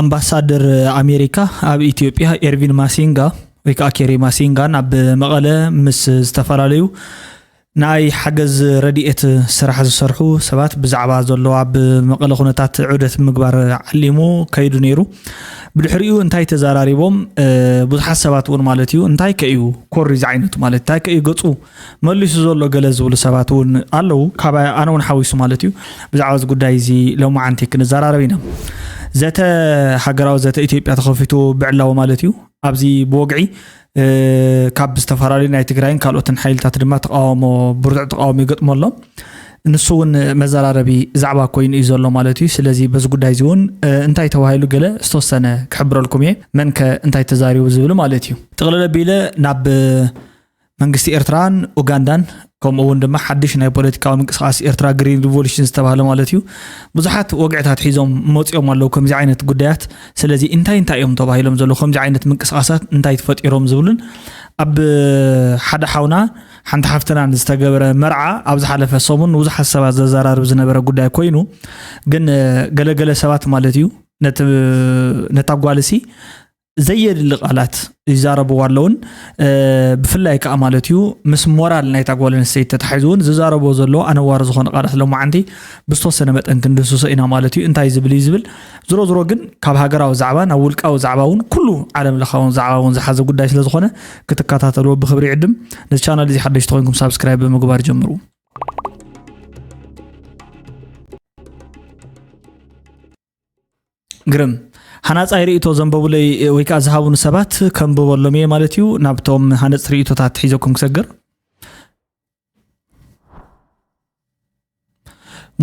ኣምባሳደር ኣሜሪካ ኣብ ኢትዮጵያ ኤርቪን ማሲንጋ ወይ ከዓ ኬሪ ማሲንጋ ናብ መቐለ ምስ ዝተፈላለዩ ናይ ሓገዝ ረድኤት ስራሕ ዝሰርሑ ሰባት ብዛዕባ ዘሎ ኣብ መቐለ ኩነታት ዑደት ምግባር ዓሊሙ ከይዱ ነይሩ። ብድሕሪኡ እንታይ ተዘራሪቦም? ብዙሓት ሰባት እውን ማለት እዩ እንታይ ከእዩ ኮሪ ዝዓይነቱ ማለት እንታይ ከእዩ ገፁ መሊሱ ዘሎ ገለ ዝብሉ ሰባት እውን ኣለዉ። ካብ ኣነ እውን ሓዊሱ ማለት እዩ። ብዛዕባ እዚ ጉዳይ እዚ ሎማዓንቲ ክንዘራረብ ኢና። ዘተ ሃገራዊ ዘተ ኢትዮጵያ ተኸፊቱ ብዕላዊ ማለት እዩ። ኣብዚ ብወግዒ ካብ ዝተፈላለዩ ናይ ትግራይን ካልኦትን ሓይልታት ድማ ተቃውሞ ብርቱዕ ተቃውሞ ይገጥሞ ኣሎ። ንሱ እውን መዘራረቢ ዛዕባ ኮይኑ እዩ ዘሎ ማለት እዩ። ስለዚ በዚ ጉዳይ እዚ እውን እንታይ ተባሂሉ ገለ ዝተወሰነ ክሕብረልኩም እየ። መን ከ እንታይ ተዛሪቡ ዝብል ማለት እዩ። ጥቕልል ኣቢለ ናብ መንግስቲ ኤርትራን ኡጋንዳን ከምኡ እውን ድማ ሓድሽ ናይ ፖለቲካዊ ምንቅስቃስ ኤርትራ ግሪን ሪቮሉሽን ዝተባህለ ማለት እዩ ብዙሓት ወግዕታት ሒዞም መፂኦም ኣለዉ ከምዚ ዓይነት ጉዳያት። ስለዚ እንታይ እንታይ እዮም ተባሂሎም ዘለዉ ከምዚ ዓይነት ምንቅስቃሳት እንታይ ተፈጢሮም ዝብሉን ኣብ ሓደ ሓውና ሓንቲ ሓፍትናን ዝተገበረ መርዓ ኣብ ዝሓለፈ ሰሙን ብዙሓት ሰባት ዘዘራርብ ዝነበረ ጉዳይ ኮይኑ ግን ገለገለ ሰባት ማለት እዩ ነታ ጓልሲ ዘየድሊ ቃላት ይዛረብዋ ኣለውን። ብፍላይ ከዓ ማለት እዩ ምስ ሞራል ናይታ ጓል ኣንስተይቲ ተታሒዙ እውን ዝዛረቦ ዘሎ ኣነዋሪ ዝኾነ ቃላት ሎማዓንቲ ብዝተወሰነ መጠን ክንድህስሶ ኢና ማለት እዩ። እንታይ ዝብል እዩ ዝብል ዝሮ ዝሮ ግን ካብ ሃገራዊ ዛዕባ ናብ ውልቃዊ ዛዕባ እውን ኩሉ ዓለም ለኻውን ዛዕባ እውን ዝሓዘ ጉዳይ ስለዝኾነ ክትከታተልዎ ብክብሪ ይዕድም። ነዚ ቻናል እዚ ሓደሽቲ ኮይንኩም ሳብስክራይብ ብምግባር ጀምሩ። ግርም ሃናፃይ ርእቶ ዘንበቡለይ ወይ ከዓ ዝሃቡኒ ሰባት ከንብበሎም እየ ማለት እዩ። ናብቶም ሃነፅቲ ርእቶታት ሒዘኩም ክሰግር።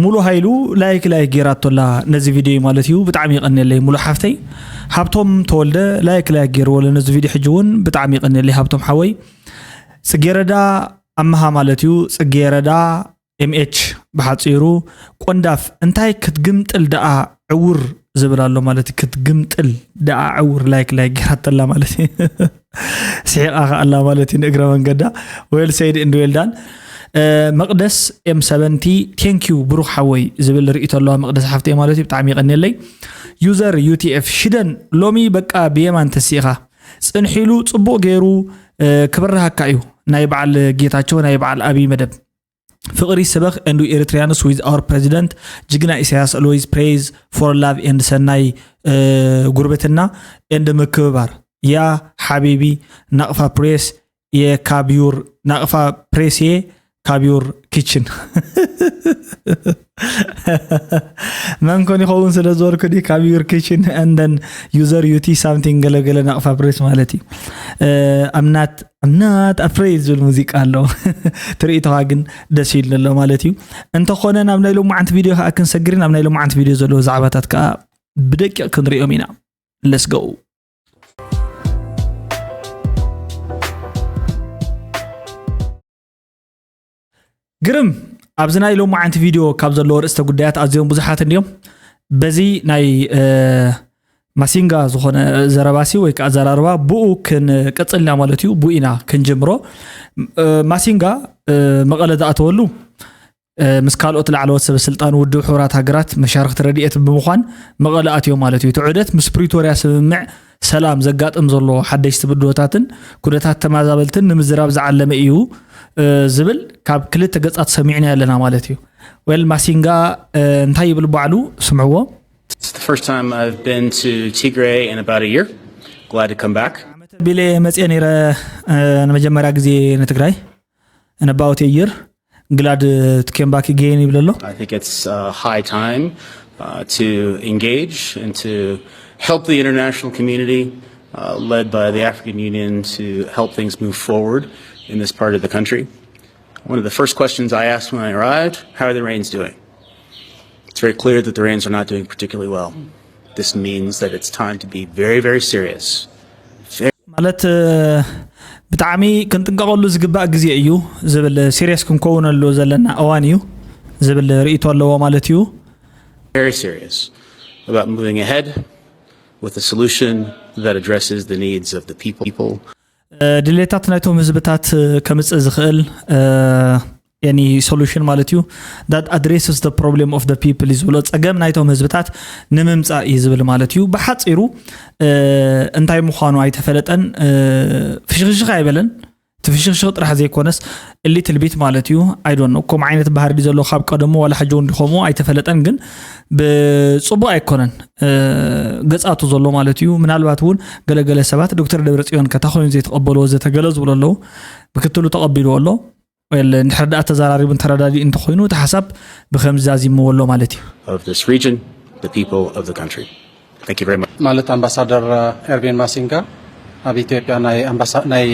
ሙሉ ሃይሉ ላይክ ላይክ ጌራቶላ ነዚ ቪድዮ ማለት እዩ። ብጣዕሚ ይቀንየለይ ሙሉ ሓፍተይ። ሃብቶም ተወልደ ላይክ ላይክ ጌርዎለ ነዚ ቪድዮ ሕጂ እውን ብጣዕሚ ይቀንየለይ ሃብቶም ሓወይ። ፅጌረዳ ኣመሃ ማለት እዩ። ፅጌረዳ ኤምኤች ብሓፂሩ ቆንዳፍ እንታይ ክትግምጥል ደኣ ዕውር ዝብል ኣሎ ማለት እዩ። ክትግምጥል ደኣ ዕውር ላይክ ላይክ ጌራተላ ማለት እዩ። ስሒቓ ከኣላ ማለት እዩ ንእግረ መንገዳ። Well said and well done። መቅደስ ኤም ሰቨንቲ ቴንኪዩ ብሩክ ሓወይ ዝብል ርእቶ ኣለዋ መቅደስ ሓፍተይ ማለት እዩ። ብጣዕሚ ይቀንየለይ። ዩዘር ዩቲኤፍ ሽደን ሎሚ በቃ ብየማን ተሲእኻ ጽንሒሉ ጽቡቅ ገይሩ ክብርሃካ እዩ። ናይ በዓል ጌታቸው ናይ በዓል ኣብይ መደብ ፍቕሪ ስበኽ and Eritreans with our president ጅግና ኢሳያስ always praise for love and ሰናይ ጉርብትና and ምክብባር ያ ሓቢቢ ናቕፋ ፕሬስ የካብዩር ናቕፋ ፕሬስ የ ካብ your kitchen መን ኮን ይኸውን ስለ ዝበልኩ ዲ ካብ your kitchen and then user ut something ገለገለ ናቕፋ ፕሬስ ማለት እዩ። I'm not I'm not afraid ዝብል ሙዚቃ ኣሎ። ትርኢትኻ ግን ደስ ኢሉ ኣሎ ማለት እዩ። እንተኾነ ናብ ናይ ሎማዓንቲ ቪድዮ ከዓ ክንሰግር ናብ ናይ ሎማዓንቲ ቪድዮ ዘለዎ ዛዕባታት ከዓ ብደቂቕ ክንሪኦም ኢና። Let's go። ግርም ኣብዚ ናይ ሎማዓንቲ ቪድዮ ካብ ዘለዎ ርእስተ ጉዳያት ኣዝዮም ብዙሓት እንድዮም። በዚ ናይ ማሲንጋ ዝኾነ ዘረባሲ ወይ ከዓ ዘራርባ ብኡ ክንቀፅል ኢና ማለት እዩ። ብኡ ኢና ክንጀምሮ። ማሲንጋ መቐለ ዝኣተወሉ ምስ ካልኦት ላዕለዎት ሰበ ስልጣን ውድብ ሕቡራት ሃገራት መሻርክቲ ረድኤት ብምዃን መቐለ ኣትዮም ማለት እዩ። እቲ ዑደት ምስ ፕሪቶርያ ስምምዕ ሰላም ዘጋጥም ዘሎ ሓደሽቲ ብድሆታትን ኩነታት ተመዛበልትን ንምዝራብ ዝዓለመ እዩ ዝብል ካብ ክልተ ገጻት ሰሚዕና ኣለና ማለት እዩ። ዌል ማሲንጋ እንታይ ይብል ባዕሉ ስምዕዎ። It's the first time I've been to Tigray in about a year. Glad to come back. ዓመተ ቢለ መጽየ ነይረ ንመጀመርያ ግዜ ንትግራይ። And about a year. Glad to came back again ይብል ኣሎ። I think it's uh, high time uh, to engage and to help the international community uh, led by the African Union to help things move forward in this part of the country. One of the first questions I asked when I arrived, how are the Rains doing? It's very clear that the Rains are not doing particularly well. This means that it's time to be very, very serious. ማለት ብጣዕሚ ክንጥንቀቐሉ ዝግባእ ግዜ እዩ ዝብል serious ክንከውነሉ ዘለና እዋን እዩ ዝብል ርእይቶ ኣለዎ ማለት እዩ። Very serious about moving ahead with a solution that addresses the needs of the people. ድሌታት ናይቶም ህዝብታት ከምፅእ ዝኽእል any solution ማለት እዩ that addresses the problem of the people እዩ ዝብሎ። ጸገም ናይቶም ህዝብታት ንምምጻእ እዩ ዝብል ማለት እዩ። ብሓጺሩ እንታይ ምዃኑ ኣይተፈለጠን። ፍሽኽሽኽ ኣይበለን። ትፍሽኽሽኽ ጥራሕ ዘይኮነስ እሊ ትልቢት ማለት እዩ። ኣይዶን ከምኡ ዓይነት ባህሪ ዘሎ ካብ ቀደሙ ዋላ ሕጂ እውን ድኸምኡ ኣይተፈለጠን፣ ግን ብፅቡቅ ኣይኮነን ገፃቱ ዘሎ ማለት እዩ። ምናልባት እውን ገለገለ ሰባት ዶክተር ደብረፅዮን ከታ ኮይኑ ዘይተቐበልዎ ዘተገለ ዝብሎ ኣለዉ። ምክትሉ ተቐቢልዎ ኣሎ። እንድሕር ደኣ ተዘራሪቡ ተረዳዲኡ እንተኮይኑ እቲ ሓሳብ ብከምዚ ዛዚምዎ ኣሎ ማለት እዩ። Of this region, the people of the country. Thank you very much. ማለት ኣምባሳደር ኤርቪን ማሲንጋ ኣብ ኢትዮጵያ ናይ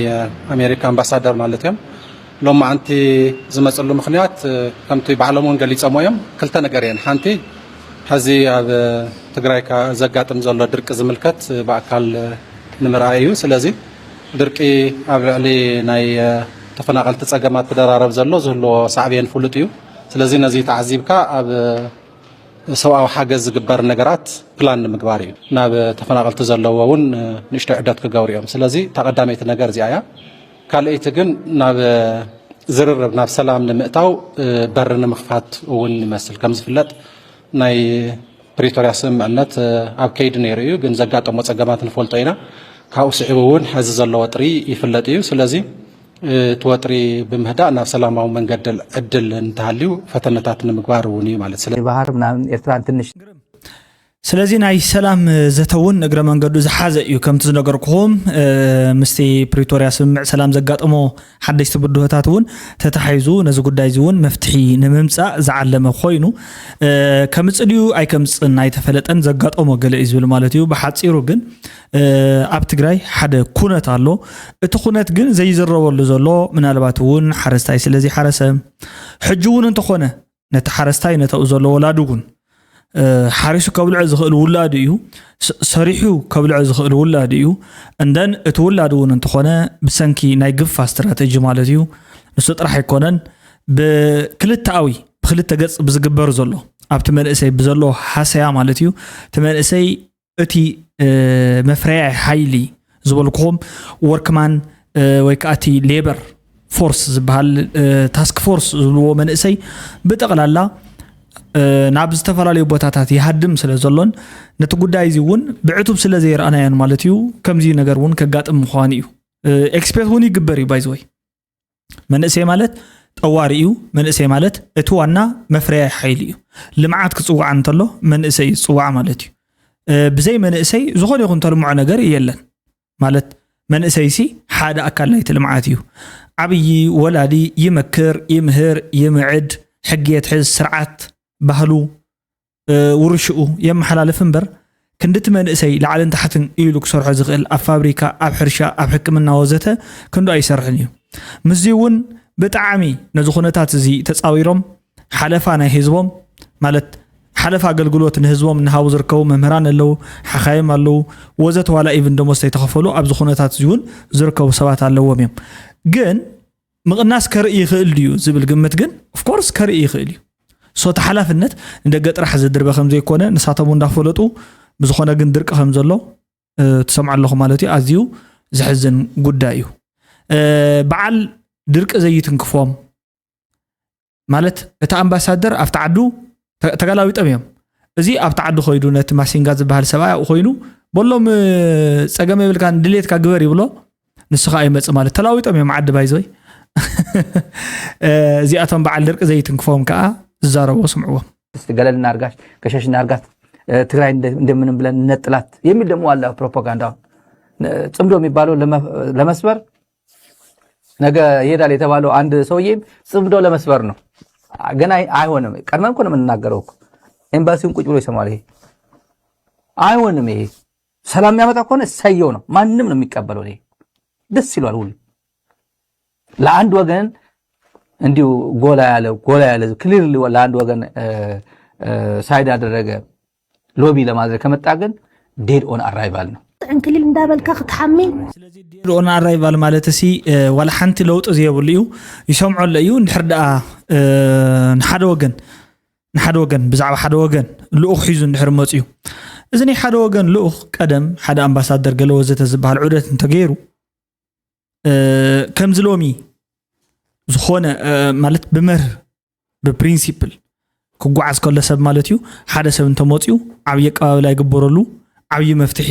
ኣሜሪካ ኣምባሳደር ማለት እዮም። ሎማዓንቲ ዝመፅሉ ምክንያት ከምቲ ባዕሎም እውን ገሊፆሞ እዮም። ክልተ ነገር እየን። ሓንቲ ሕዚ ኣብ ትግራይ ዘጋጥም ዘሎ ድርቂ ዝምልከት ብኣካል ንምርኣይ እዩ። ስለዚ ድርቂ ኣብ ልዕሊ ናይ ተፈናቀልቲ ፀገማት ተደራረብ ዘሎ ዝህልዎ ሳዕቤን ፍሉጥ እዩ። ስለዚ ነዚ ተዓዚብካ ኣብ ሰብኣዊ ሓገዝ ዝግበር ነገራት ፕላን ንምግባር እዩ። ናብ ተፈናቀልቲ ዘለዎ እውን ንእሽቶ ዕደት ክገብሩ እዮም። ስለዚ እታ ቀዳመይቲ ነገር እዚኣ እያ። ካልኣይቲ ግን ናብ ዝርርብ ናብ ሰላም ንምእታው በሪ ንምኽፋት እውን ይመስል። ከም ዝፍለጥ ናይ ፕሪቶርያ ስምምዕነት ኣብ ከይዲ ነይሩ እዩ፣ ግን ዘጋጠሞ ፀገማት ንፈልጦ ኢና። ካብኡ ስዒቡ እውን ሕዚ ዘሎ ወጥሪ ይፍለጥ እዩ። ስለዚ እቲ ወጥሪ ብምህዳእ ናብ ሰላማዊ መንገዲ ዕድል እንተሃልዩ ፈተነታት ንምግባር እውን እዩ ማለት ስለ ባህር ምናምን ኤርትራን ትንሽ ስለዚ ናይ ሰላም ዘተ እውን እግረ መንገዱ ዝሓዘ እዩ። ከምቲ ዝነገርኩኹም ምስቲ ፕሪቶርያ ስምምዕ ሰላም ዘጋጠሞ ሓደሽቲ ብድሆታት እውን ተታሒዙ ነዚ ጉዳይ እዚ እውን መፍትሒ ንምምፃእ ዝዓለመ ኮይኑ ከምፅእ ድዩ ኣይከምፅእን ኣይተፈለጠን ዘጋጠሞ ገለ እዩ ዝብል ማለት እዩ። ብሓፂሩ ግን ኣብ ትግራይ ሓደ ኩነት ኣሎ። እቲ ኩነት ግን ዘይዝረበሉ ዘሎ ምናልባት እውን ሓረስታይ ስለ ዘይሓረሰ ሕጂ እውን እንተኾነ ነቲ ሓረስታይ ነተኡ ዘሎ ወላዱ እውን ሓሪሱ ከብልዖ ዝኽእል ውላዱ እዩ። ሰሪሑ ከብልዖ ዝኽእል ውላዱ እዩ። እንደን እቲ ውላዱ እውን እንተኾነ ብሰንኪ ናይ ግፋ ስትራተጂ ማለት እዩ። ንሱ ጥራሕ ኣይኮነን ብክልተኣዊ ብክልተ ገፅ ብዝግበር ዘሎ ኣብቲ መንእሰይ ብዘሎ ሃሰያ ማለት እዩ። እቲ መንእሰይ እቲ መፍረያይ ሓይሊ ዝበልኩኹም ወርክማን ወይ ከዓ እቲ ሌበር ፎርስ ዝበሃል ታስክ ፎርስ ዝብልዎ መንእሰይ ብጠቕላላ ናብ ዝተፈላለዩ ቦታታት ይሃድም ስለ ዘሎን ነቲ ጉዳይ እዚ እውን ብዕቱብ ስለ ዘይረኣናዮን ማለት እዩ ከምዚ ነገር እውን ከጋጥም ምዃኑ እዩ። ኤክስፔክት እውን ይግበር እዩ ባይዘወይ መንእሰይ ማለት ጠዋሪ እዩ። መንእሰይ ማለት እቲ ዋና መፍረያይ ሓይሊ እዩ። ልምዓት ክፅዋዕ እንተሎ መንእሰይ እዩ ዝፅዋዕ ማለት እዩ። ብዘይ መንእሰይ ዝኾነ ይኹን ተልምዖ ነገር የለን። ማለት መንእሰይሲ ሓደ ኣካል ናይቲ ልምዓት እዩ። ዓብዪ ወላዲ ይመክር፣ ይምህር፣ ይምዕድ፣ ሕጊ የትሕዝ፣ ስርዓት፣ ባህሉ፣ ውርሽኡ የመሓላልፍ እምበር ክንድቲ መንእሰይ ላዕልን ታሕትን ኢሉ ክሰርሖ ዝኽእል ኣብ ፋብሪካ፣ ኣብ ሕርሻ፣ ኣብ ሕክምና ወዘተ ክንዱ ኣይሰርሕን እዩ። ምስዚ እውን ብጣዕሚ ነዚ ኩነታት እዚ ተፃዊሮም ሓለፋ ናይ ህዝቦም ማለት ሓለፋ ኣገልግሎት ንህዝቦም እናሃቡ ዝርከቡ መምህራን ኣለዉ፣ ሓኻይም ኣለዉ ወዘተ ዋላ ኢቭን ደሞዝ ተይተኸፈሉ ኣብዚ ኩነታት እዚ እውን ዝርከቡ ሰባት ኣለዎም እዮም። ግን ምቕናስ ከርኢ ይኽእል ድዩ ዝብል ግምት ግን ኦፍኮርስ ከርኢ ይኽእል እዩ። ሶ እቲ ሓላፍነት ንደገ ጥራሕ ዝድርበ ከም ዘይኮነ ንሳቶም እንዳፈለጡ ብዝኾነ ግን ድርቂ ከም ዘሎ ትሰምዖ ኣለኹ ማለት እዩ። ኣዝዩ ዘሕዝን ጉዳይ እዩ። በዓል ድርቂ ዘይትንክፎም ማለት እቲ ኣምባሳደር ኣብቲ ዓዱ ተገላቢጦም እዮም። እዚ ኣብቲ ዓዱ ኮይዱ ነቲ ማሲንጋ ዝበሃል ሰብኣይ ኣብኡ ኮይኑ በሎም ፀገም የብልካ ድሌትካ ግበር ይብሎ ንሱ ከዓ ይመፅእ ማለት ተላዊጦም እዮም ዓዲ ባይዘይ እዚኣቶም በዓል ድርቂ ዘይትንክፎም ከዓ ዝዛረቦ ስምዕዎም። ገለል እናርጋሽ ገሸሽ እናርጋት ትግራይ እንደምንም ብለን ነጥላት የሚል ደግሞ አለ ፕሮፓጋንዳ። ጽምዶ የሚባለው ለመስበር ነገ ይሄዳል የተባለው አንድ ሰውዬም ጽምዶ ለመስበር ነው። ገና አይሆንም። ቀድመን እኮ ነው የምንናገረው እኮ። ኤምባሲውን ቁጭ ብሎ ይሰማል። ይሄ አይሆንም። ይሄ ሰላም የሚያመጣ ከሆነ ሰየው ነው፣ ማንም ነው የሚቀበለው። ይሄ ደስ ይሏል ሁሉ ለአንድ ወገን እንዲሁ ጎላ ያለ ጎላ ያለ ክሊርሊ ለአንድ ወገን ሳይድ ያደረገ ሎቢ ለማድረግ ከመጣ ግን ዴድ ኦን አራይቫል ነው። ዕንክሊል እንዳበልካ ክትሓሚ ስለዚ ዴድ ኦን አራይቫል ማለት ሲ ዋላ ሓንቲ ለውጢ ዘየብሉ እዩ። ይሰምዖ ኣሎ እዩ እንድሕር ደኣ ንሓደ ወገን ንሓደ ወገን ብዛዕባ ሓደ ወገን ልኡኽ ሒዙ እንድሕር መፅዩ እዚ ናይ ሓደ ወገን ልኡኽ ቀደም ሓደ ኣምባሳደር ገለ ወዘተ ዝበሃል ዑደት እንተገይሩ ከምዚ ሎሚ ዝኾነ ማለት ብመርህ ብፕሪንሲፕል ክጓዓዝ ከሎ ሰብ ማለት እዩ። ሓደ ሰብ እንተመፅኡ ዓብዪ ኣቀባበላ ይግበረሉ፣ ዓብዪ መፍትሒ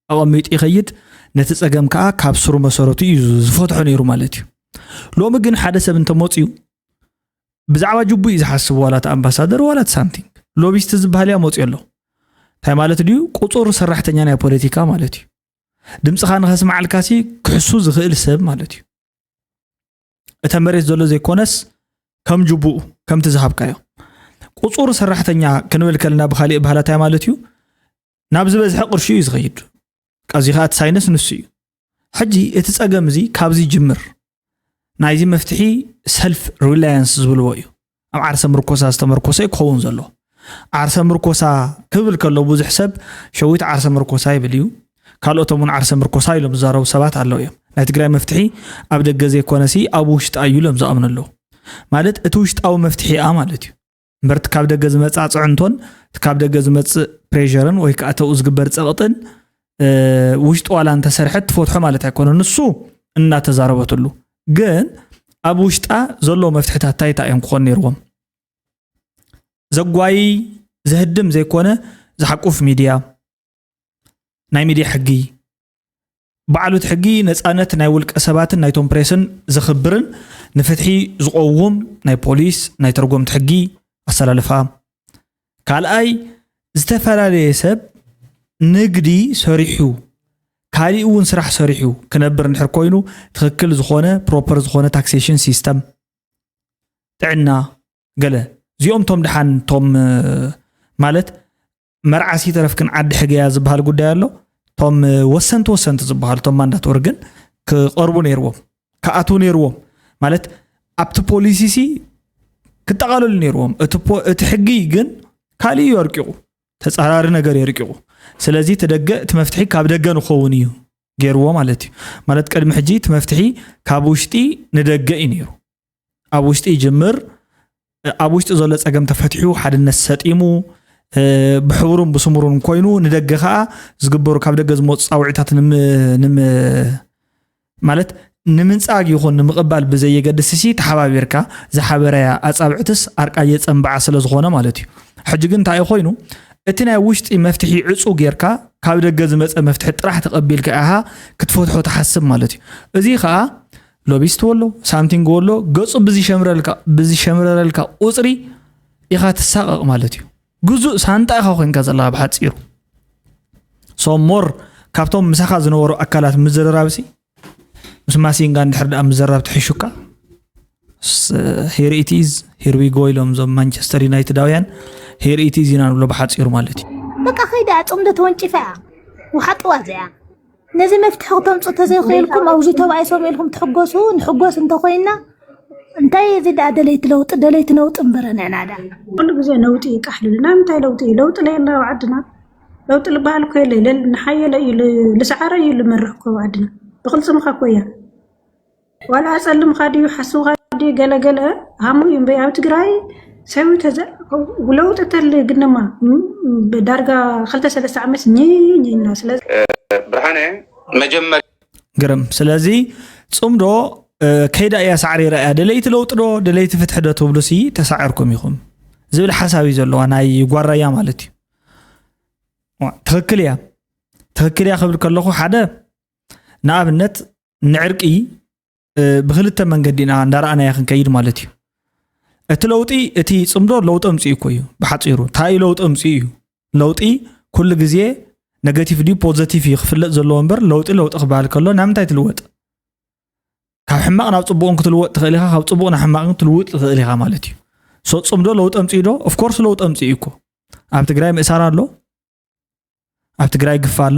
ኣቐሚጡ ይኸይድ። ነቲ ፀገም ከዓ ካብ ስሩ መሰረቱ እዩ ዝፈትሖ ነይሩ ማለት እዩ። ሎሚ ግን ሓደ ሰብ እንተመፅኡ ብዛዕባ ጅቡ እዩ ዝሓስብ፣ ዋላ እቲ ኣምባሳደር ዋላ እቲ ሳምቲንግ። ሎቢስት ዝበሃል እያ መፅኡ ኣሎ። እንታይ ማለት ድዩ? ቁፁር ሰራሕተኛ ናይ ፖለቲካ ማለት እዩ። ድምፅኻ ንኸስማዓልካሲ ክሕሱ ዝኽእል ሰብ ማለት እዩ። እተ መሬት ዘሎ ዘይኮነስ ከም ጅቡኡ ከምቲ ዝሃብካዮ ቁፁር ሰራሕተኛ ክንብል ከልና ብካሊእ ባህላታይ ማለት እዩ። ናብ ዝበዝሐ ቅርሺ እዩ ዝኸይድ። ቀዚ ከዓ እቲ ሳይንስ ንሱ እዩ። ሕጂ እቲ ፀገም እዚ ካብዚ ጅምር ናይዚ መፍትሒ ሰልፍ ሪላያንስ ዝብልዎ እዩ። ኣብ ዓርሰ ምርኮሳ ዝተመርኮሰ እዩ ክኸውን ዘሎ። ዓርሰ ምርኮሳ ክብል ከሎ ብዙሕ ሰብ ሸዊት ዓርሰ ምርኮሳ ይብል እዩ። ካልኦቶም እውን ዓርሰ ምርኮሳ ኢሎም ዝዛረቡ ሰባት ኣለዉ እዮም። ናይ ትግራይ መፍትሒ ኣብ ደገ ዘይኮነሲ ኣብ ውሽጢ እዩ ኢሎም ዝኣምኑ ኣለዉ። ማለት እቲ ውሽጣዊ መፍትሒኣ ማለት እዩ። እምበር እቲ ካብ ደገ ዝመፅእ ኣፅዕንቶን እቲ ካብ ደገ ዝመፅእ ፕሬርን ወይ ከዓ ተኡ ዝግበር ፀቕጥን ውሽጢ ዋላ እንተሰርሐት ትፈትሖ ማለት ኣይኮነ። ንሱ እናተዛረበትሉ ግን ኣብ ውሽጣ ዘሎ መፍትሕታት እንታይ እንታይ እዮም ክኾን ነይርዎም? ዘጓይ ዘህድም ዘይኮነ ዝሓቁፍ ሚድያ፣ ናይ ሚድያ ሕጊ፣ ባዕሉ እቲ ሕጊ ነፃነት ናይ ውልቀ ሰባትን ናይቶም ፕሬስን ዘኽብርን ንፍትሒ ዝቆውም ናይ ፖሊስ ናይ ተርጎምቲ ሕጊ ኣሰላልፋ። ካልኣይ፣ ዝተፈላለየ ሰብ ንግዲ ሰሪሑ ካሊእ እውን ስራሕ ሰሪሑ ክነብር እንድሕር ኮይኑ ትኽክል ዝኾነ ፕሮፐር ዝኾነ ታክሴሽን ሲስተም፣ ጥዕና፣ ገለ እዚኦም ቶም ደሓን ቶም ማለት መርዓሲ ተረፍክን ዓዲ ሕገያ ዝበሃል ጉዳይ ኣሎ። ቶም ወሰንቲ ወሰንቲ ዝበሃሉ ቶም ማንዳቶር ግን ክቐርቡ ነይርዎም፣ ክኣትዉ ነይርዎም። ማለት ኣብቲ ፖሊሲ ሲ ክጠቓለሉ ነይርዎም። እቲ ሕጊ ግን ካልእ እዩ ኣርቂቑ፣ ተፃራሪ ነገር የርቂቑ። ስለዚ እቲ ደገ እቲ መፍትሒ ካብ ደገ ንኸውን እዩ ገይርዎ ማለት እዩ። ማለት ቅድሚ ሕጂ እቲ መፍትሒ ካብ ውሽጢ ንደገ እዩ ነይሩ። ኣብ ውሽጢ ይጅምር። ኣብ ውሽጢ ዘሎ ፀገም ተፈትሑ፣ ሓድነት ሰጢሙ፣ ብሕቡሩን ብስሙሩን ኮይኑ ንደገ ከዓ ዝግበሩ ካብ ደገ ዝመፁ ፃውዒታት ማለት ንምንፃግ ይኹን ንምቕባል ብዘየገድስ ሲ ተሓባቢርካ ዝሓበረያ ኣፃብዕትስ ኣርቃየ ፀንባዓ ስለ ዝኾነ ማለት እዩ። ሕጂ ግን እንታይ ኮይኑ እቲ ናይ ውሽጢ መፍትሒ ዕፁ ጌርካ ካብ ደገ ዝመፀ መፍትሒ ጥራሕ ተቐቢልካ ኢኻ ክትፈትሖ ትሓስብ ማለት እዩ። እዚ ከዓ ሎቢስት ወሎ ሳምቲንግ ወሎ ገፁ ብዝሸምረረልካ ቁፅሪ ኢኻ ትሳቐቕ ማለት እዩ። ግዙእ ሳንጣ ኢኻ ኮይንካ ዘለኻ ብሓፂሩ። ሶሞር ካብቶም ምሳኻ ዝነበሩ ኣካላት ምዝርራብሲ ምስ ማሲንጋ እንድሕር ደኣ ምዝርራብ ትሕሹካ here it is, here we go ኢሎም እዞም ማንቸስተር ዩናይትዳውያን። Here it is ኢና ንብሎ ብሓፂሩ ማለት እዩ። በቃ ከይዳ ፅምዶ ተወንጭፋ እያ። ውሓጥዋ እዚኣ ነዚ መፍትሒ ክተምፁ ተዘይክእልኩም ኣብዚ ተባኢሶም ኢልኩም ትሕጎሱ። ንሕጎስ እንተኮይና እንታይ እዚ ደኣ ደለይቲ ለውጢ ደለይቲ ነውጢ እምበረ ንዕና ደኣ ኩሉ ግዜ ነውጢ ይቃሕልልና። ምንታይ ለውጢ እዩ? ለውጢ ለየለ ኣብ ዓድና። ለውጢ ልበሃል እኮ የለ። ንሓየለ እዩ ልስዓረ እዩ ልመርሕ እኮ ኣብ ዓድና። ብቅልፅምካ እኮ እያ። ዋላ ኣፀልምካ ድዩ ሓስውካ ድዩ ገለገለ ሃሙ እዩ እምበይ ኣብ ትግራይ ሰዊተ ለውጢ ተል ግንማ ዳርጋ ክልተ ሰለስተ ዓመት ኝኝና ስለዚ ብርሃነ መጀመሪ ግርም ስለዚ ፅምዶ ከይዳ እያ ሳዕሪራ እያ ደለይቲ ለውጢ ዶ ደለይቲ ፍትሒ ዶ ትብሉ ሲ ተሳዕርኩም ኢኹም ዝብል ሓሳብ እዩ ዘለዋ ናይ ጓራያ ማለት እዩ ትክክል እያ ትክክል እያ ክብል ከለኹ ሓደ ንኣብነት ንዕርቂ ብክልተ መንገዲ ኢና እንዳረኣናዮ ክንከይድ ማለት እዩ። እቲ ለውጢ እቲ ፅምዶ ለውጢ ኣምፅኡ እኮ እዩ ብሓፂሩ እንታይ እዩ ለውጢ ኣምፅኡ እዩ። ለውጢ ኩሉ ግዜ negative ድዩ positive እዩ ክፍለጥ ዘለዎ እምበር ለውጢ ለውጢ ክበሃል ከሎ ናብ ምንታይ ትልወጥ? ካብ ሕማቕ ናብ ፅቡቕን ክትልወጥ ትኽእል ኢኻ፣ ካብ ፅቡቕ ናብ ሕማቕን ክትልውጥ ትኽእል ኢኻ ማለት እዩ። So ፅምዶ ለውጢ ኣምፅኡ ዶ? Of course ለውጢ ኣምፅኡ እዩ እኮ። ኣብ ትግራይ ምእሳር ኣሎ፣ ኣብ ትግራይ ግፋ ኣሎ፣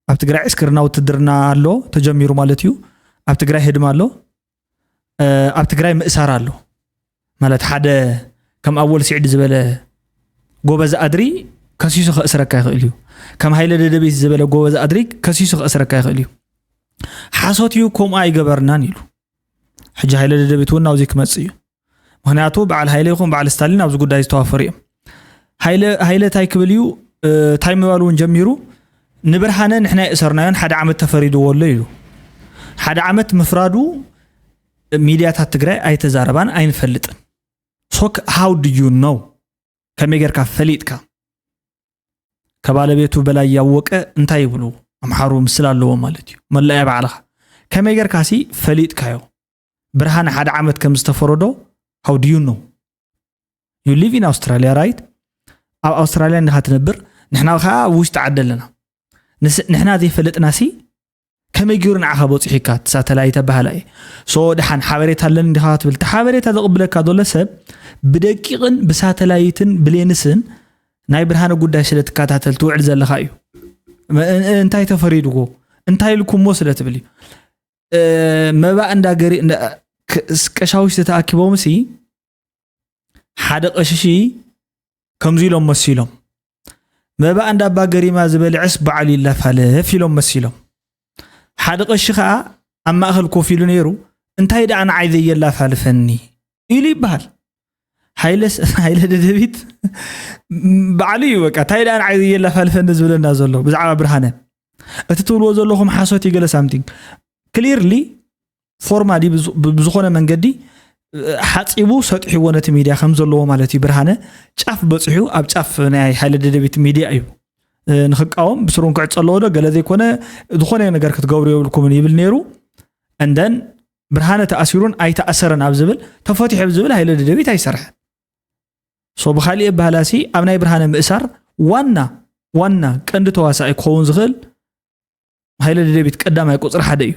ኣብ ትግራይ ዕስክርና ውትድርና ኣሎ ተጀሚሩ ማለት እዩ። ኣብ ትግራይ ህድማ ኣሎ፣ ኣብ ትግራይ ምእሳር ኣሎ ማለት ሓደ ከም ኣወል ስዒድ ዝበለ ጎበዝ ኣድሪ ከሲሱ ከእስረካ ይኽእል እዩ። ከም ሃይለ ደደቢት ዝበለ ጎበዝ ኣድሪ ከሲሱ ከእስረካ ይኽእል እዩ። ሓሶት እዩ ከምኡ ኣይገበርናን ኢሉ። ሕጂ ሃይለ ደደቢት እውን ናብዚ ክመፅእ እዩ። ምክንያቱ በዓል ሃይለ ይኹን በዓል ስታሊን ኣብዚ ጉዳይ ዝተዋፈሩ እዮም። ሃይለ እንታይ ክብል እዩ እንታይ ምባል እውን ጀሚሩ ንብርሃነ ንሕና የእሰርናዮን ሓደ ዓመት ተፈሪድዎ ኣሎ ኢሉ ሓደ ዓመት ምፍራዱ ሚድያታት ትግራይ ኣይተዛረባን ኣይንፈልጥን። So how do you know? ከመይ ጌርካ ፈሊጥካ? ከባለቤቱ በላይ ያወቀ እንታይ ይብሉ? ኣምሓሩ ምስል ኣለዎ ማለት እዩ። መላእያ ባዕልኻ ከመይ ጌርካ ሲ ፈሊጥካዮ? ብርሃነ ሓደ ዓመት ከም ዝተፈረዶ how do you know? You live in Australia, right? ኣብ ኣውስትራልያ እንዲኻ ትነብር፣ ንሕና ከዓ ኣብ ውሽጢ ዓዲ ኣለና። ንስ- ንሕና ዘይፈለጥና ሲ ከመይ ገይሩ ንዓኻ በፂሑካ? እቲ ሳተላይት ኣበሃላ እየ። So ደሓን ሓበሬታ ኣለኒ እንዲኻ ትብል፣ እቲ ሓበሬታ ዘቕብለካ ዘሎ ሰብ ብደቂቕን ብሳተላይትን ብሌንስን ናይ ብርሃነ ጉዳይ ስለ ትከታተል ትውዕል ዘለኻ እዩ። እ- እ- እንታይ ተፈሪድዎ እንታይ ኢልኩሞ ስለ ትብል እዩ። እ፣ መባእ እንዳ ገሪ እንዳ- ክ- ስ- ቀሻውሽቲ ተኣኪቦም ሲ ሓደ ቀሽሺ ከምዚ ኢሎም መሲሎም፣ መባእ እንዳ ኣባ ገሪማ ዝበልዐስ በዓል ይላፋለፍ ኢሎም መሲሎም። ሓደ ቀሺ ከዓ ኣብ ማእኸል ኮፍ ኢሉ ነይሩ፣ እንታይ ደኣ ንዓይ ዘየላፋልፈኒ ኢሉ ይበሃል። ሃይለ ስ- ሃይለ ደደቢት ባዕሉ እዩ በቃ እንታይ ደኣ ንዓይ ዘየላፋልፈኒ ዝብለና ዘሎ ብዛዕባ ብርሃነ። እቲ ትብልዎ ዘለኹም ሓሶት እዩ ገለ ሳምቲንግ ክሊርሊ ፎርማሊ ብዝኾነ መንገዲ ሓፂቡ ሰጢሕዎ ነቲ ሚድያ ከም ዘለዎ ማለት እዩ። ብርሃነ ጫፍ በፂሑ ኣብ ጫፍ ናይ ሓይለ ደደቢት ሚድያ እዩ ንክቃወም ብስሩ ክዕፀ ኣለዎ ዶ ገለ ዘይኮነ ዝኾነ ነገር ክትገብሩ የብልኩምን ይብል ነይሩ። እንደን ብርሃነ ተኣሲሩን ኣይተኣሰረን ኣብ ዝብል ተፈቲሑ ኣብ ዝብል ሓይለ ደደቢት ኣይሰርሐን። ሶ ብካሊእ ኣበሃላሲ ኣብ ናይ ብርሃነ ምእሳር ዋና ዋና ቀንዲ ተዋሳኢ ክኸውን ዝኽእል ሃይለ ደደቢት ቀዳማይ ቁፅሪ ሓደ እዩ።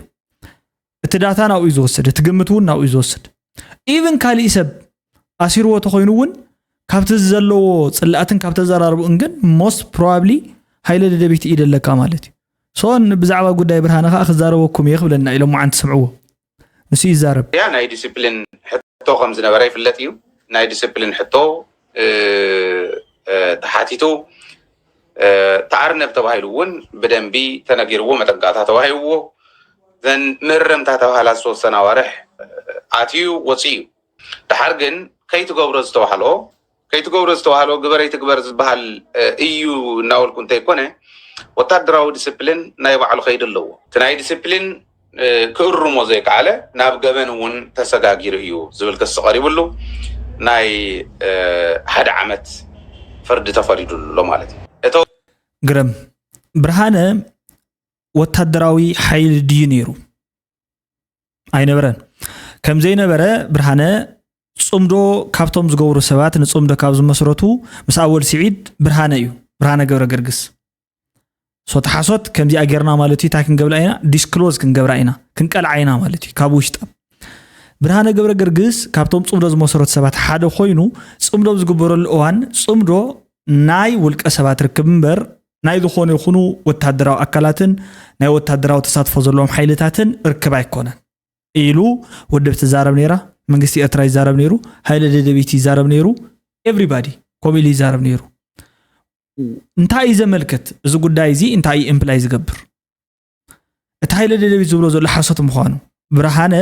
እቲ ዳታ ናብኡ እዩ ዝወስድ፣ እቲ ግምት እውን ናብኡ እዩ ዝወስድ። ኢቭን ካሊእ ሰብ ኣሲርዎ ተኮይኑ እውን ካብቲ ዘለዎ ፅላእትን ካብ ተዘራርቡን ግን most probably ሃይለ ደደቢት ኢድ ኣለካ ማለት እዩ። ሶ ብዛዕባ ጉዳይ ብርሃነ ከዓ ክዛረበኩም እየ ክብለና ኢሎም መዓንቲ ስምዕዎ። ንሱ ይዛረብ። ያ ናይ ዲስፕሊን ሕቶ ከም ዝነበረ ይፍለጥ እዩ። ናይ ዲስፕሊን ሕቶ ተሓቲቱ ተኣርነብ ተባሂሉ እውን ብደንቢ ተነጊርዎ መጠንቀቕታ ተዋሂብዎ ዘን ምእረምታ ተባህላ ዝተወሰነ ኣዋርሕ ኣትዩ ወፂኡ እዩ። ደሓር ግን ከይትገብሮ ዝተባህሎ ከይትገብሮ ዝተባህሎ ግበረይ ትግበር ዝበሃል እዩ እናበልኩ እንተይኮነ ወታደራዊ ዲስፕሊን ናይ ባዕሉ ከይዲ ኣለዎ። እቲ ናይ ዲስፕሊን ክእርሞ ዘይከኣለ ናብ ገበን እውን ተሰጋጊሩ እዩ ዝብል ክሲ ቀሪብሉ ናይ ሓደ ዓመት ፍርዲ ተፈሪዱሉ ኣሎ ማለት እዩ። እቶ ግረም ብርሃነ ወታደራዊ ሓይሊ ድዩ ነይሩ? ኣይነበረን። ከም ዘይነበረ ብርሃነ ፅምዶ ካብቶም ዝገብሩ ሰባት ንፅምዶ ካብ ዝመስረቱ ምስ ኣወል ስዒድ ብርሃነ እዩ። ብርሃነ ገብረ ገርግስ ሶቲ ሓሶት ከምዚኣ ጌርና ማለት እዩ። እንታይ ክንገብላ ኢና? ዲስክሎዝ ክንገብራ ኢና፣ ክንቀልዓ ኢና ማለት እዩ። ካብ ውሽጣ ብርሃነ ገብረ ገርግስ ካብቶም ፅምዶ ዝመሰረቱ ሰባት ሓደ ኮይኑ ፅምዶ ኣብ ዝግበረሉ እዋን ፅምዶ ናይ ውልቀ ሰባት ርክብ እምበር ናይ ዝኾነ ይኹኑ ወታደራዊ ኣካላትን ናይ ወታደራዊ ተሳትፎ ዘለዎም ሓይልታትን ርክብ ኣይኮነን ኢሉ ውድብ ትዛረብ ነይራ፣ መንግስቲ ኤርትራ ይዛረብ ነይሩ፣ ሃይለ ደደቢት ይዛረብ ነይሩ፣ ኤቭሪባዲ ከምኡ ኢሉ ይዛረብ ነይሩ። እንታይ እዩ ዘመልክት? እዚ ጉዳይ እዚ እንታይ እዩ ኢምፕላይ ዝገብር? እቲ ሃይለ ደደቢት ዝብሎ ዘሎ ሓሶት ምዃኑ ብርሃነ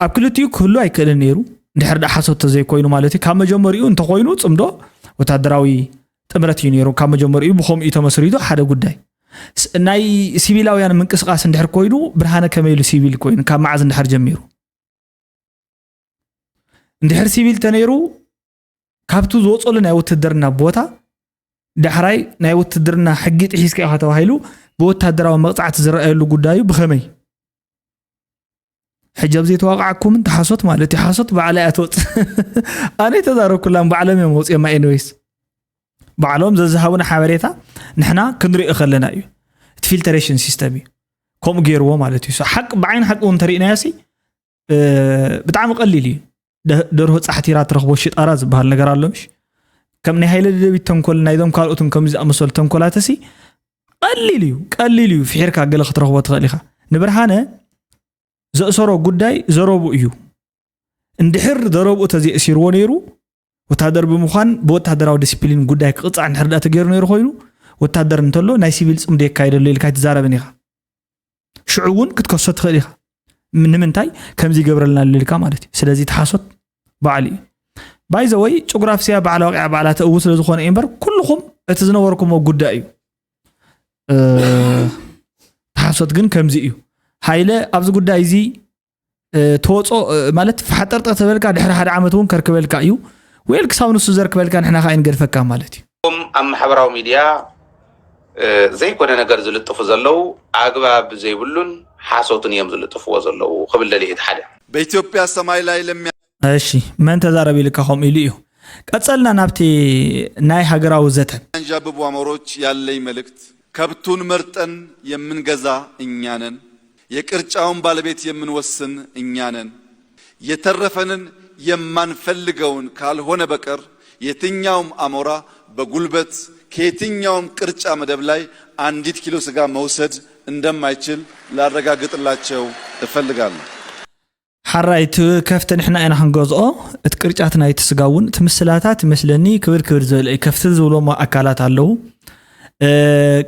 ኣብ ክልቲኡ ክህሉ ኣይክእልን ነይሩ። እንድሕር ደኣ ሓሶት ተዘይኮይኑ ማለት እዩ። ካብ መጀመሪኡ እንተኮይኑ ፅምዶ ወታደራዊ ጥምረት እዩ ነይሩ። ካብ መጀመሪኡ ብኸምኡ እዩ ተመስሪቱ ሓደ ጉዳይ። ስ- ናይ ሲቪላውያን ምንቅስቃስ እንድሕር ኮይኑ ብርሃነ ከመይ ኢሉ ሲቪል ኮይኑ ካብ መዓዝ እንድሕር ጀሚሩ? እንድሕር ሲቪል ተነይሩ ካብቲ ዝወፀሉ ናይ ውትድርና ቦታ ዳሕራይ ናይ ውትድርና ሕጊ ጥሒስካ ኢኻ ተባሂሉ ብወታደራዊ መቕፃዕቲ ዝረኣየሉ ጉዳዩ ብኸመይ? ሕጂ ኣብዚ ተዋቃዓኩምን ተሓሶት ማለት እዩ። ሓሶት ባዕላ እያ ትወፅእ። ኣነ ተዛረብኩላን ባዕሎም እዮም ወፅኦም። ኤኒዌይስ ባዕሎም ዘዝሃቡና ሓበሬታ ንሕና ክንሪኦ ከለና እዩ። እቲ ፊልተሬሽን ሲስተም እዩ ከምኡ ገይርዎ ማለት እዩ። ሓቂ ብዓይኒ ሓቂ እውን ተሪእናዮ ሲ ብጣዕሚ ቀሊል እዩ። ደርሆ ፃሕቲራ ትረኽቦ ሽጣራ ዝበሃል ነገር ኣሎ ምሽ? ከም ናይ ሃይለ ደደቢት ተንኮል ናይዞም ካልኦትን ከምዚ ዝኣመሰሉ ተንኮላት ሲ ቀሊል እዩ፣ ቀሊል እዩ። ፍሒርካ ገለ ክትረኽቦ ትኽእል ኢኻ። ንብርሃነ ዘእሰሮ ጉዳይ ዘረቡ እዩ። እንድሕር ዘረብኡ ተዘይእሲርዎ ነይሩ ወታደር ብምዃን ብወታደራዊ ዲስፕሊን ጉዳይ ክቕፃዕ እንድሕር ዳ ተገይሩ ነይሩ ኮይኑ ወታደር እንተሎ ናይ ሲቪል ፅምዶ የካይደሉ ኢልካ ኣይትዛረብን ኢኻ። ሽዑ እውን ክትከሶ ትኽእል ኢኻ። ንምንታይ ከምዚ ይገብረልና ኣሎ ኢልካ ማለት እዩ። ስለዚ ተሓሶት ባዕሉ እዩ። ባይዘወይ ጭጉራፍስያ ባዕላ ወቂዓ ባዕላ ተእው ስለዝኾነ እዩ እምበር ኩልኹም እቲ ዝነበርኩሞ ጉዳይ እዩ። ተሓሶት ግን ከምዚ እዩ። ሃይለ ኣብዚ ጉዳይ እዚ ትወፆ ማለት ሓጠርጠር ተበልካ ድሕሪ ሓደ ዓመት እውን ከርክበልካ እዩ። ወይል ክሳብ ንሱ ዘርክበልካ ንሕና ከዓ ይንገድፈካ ማለት እዩ። ኣብ ማሕበራዊ ሚድያ ዘይኮነ ነገር ዝልጥፉ ዘለዉ ኣግባብ ዘይብሉን ሓሶትን እዮም ዝልጥፍዎ ዘለዉ ክብል ደልየ። እቲ ሓደ በኢትዮጵያ ሰማይ ላይ ለሚያ እሺ፣ መን ተዛረብ ኢልካ ከምኡ ኢሉ እዩ። ቀጸልና ናብቲ ናይ ሃገራዊ ዘተ። አንዣብቡ አሞሮች ያለኝ መልእክት ከብቱን መርጠን የምንገዛ እኛ ነን። የቅርጫውን ባለቤት የምንወስን እኛ ነን። የተረፈንን የማንፈልገውን ካልሆነ በቀር የትኛውም አሞራ በጉልበት ከየትኛውም ቅርጫ መደብ ላይ አንዲት ኪሎ ስጋ መውሰድ እንደማይችል ላረጋግጥላቸው እፈልጋለሁ። ሓራይ እቲ ከፍቲ ንሕና ኢና ክንገዝኦ። እቲ ቅርጫት ናይቲ ስጋ እውን እቲ ምስላታት ይመስለኒ ክብድ ክብድ ዝበለ እዩ። ከፍቲ ዝብሎሞ ኣካላት ኣለዉ።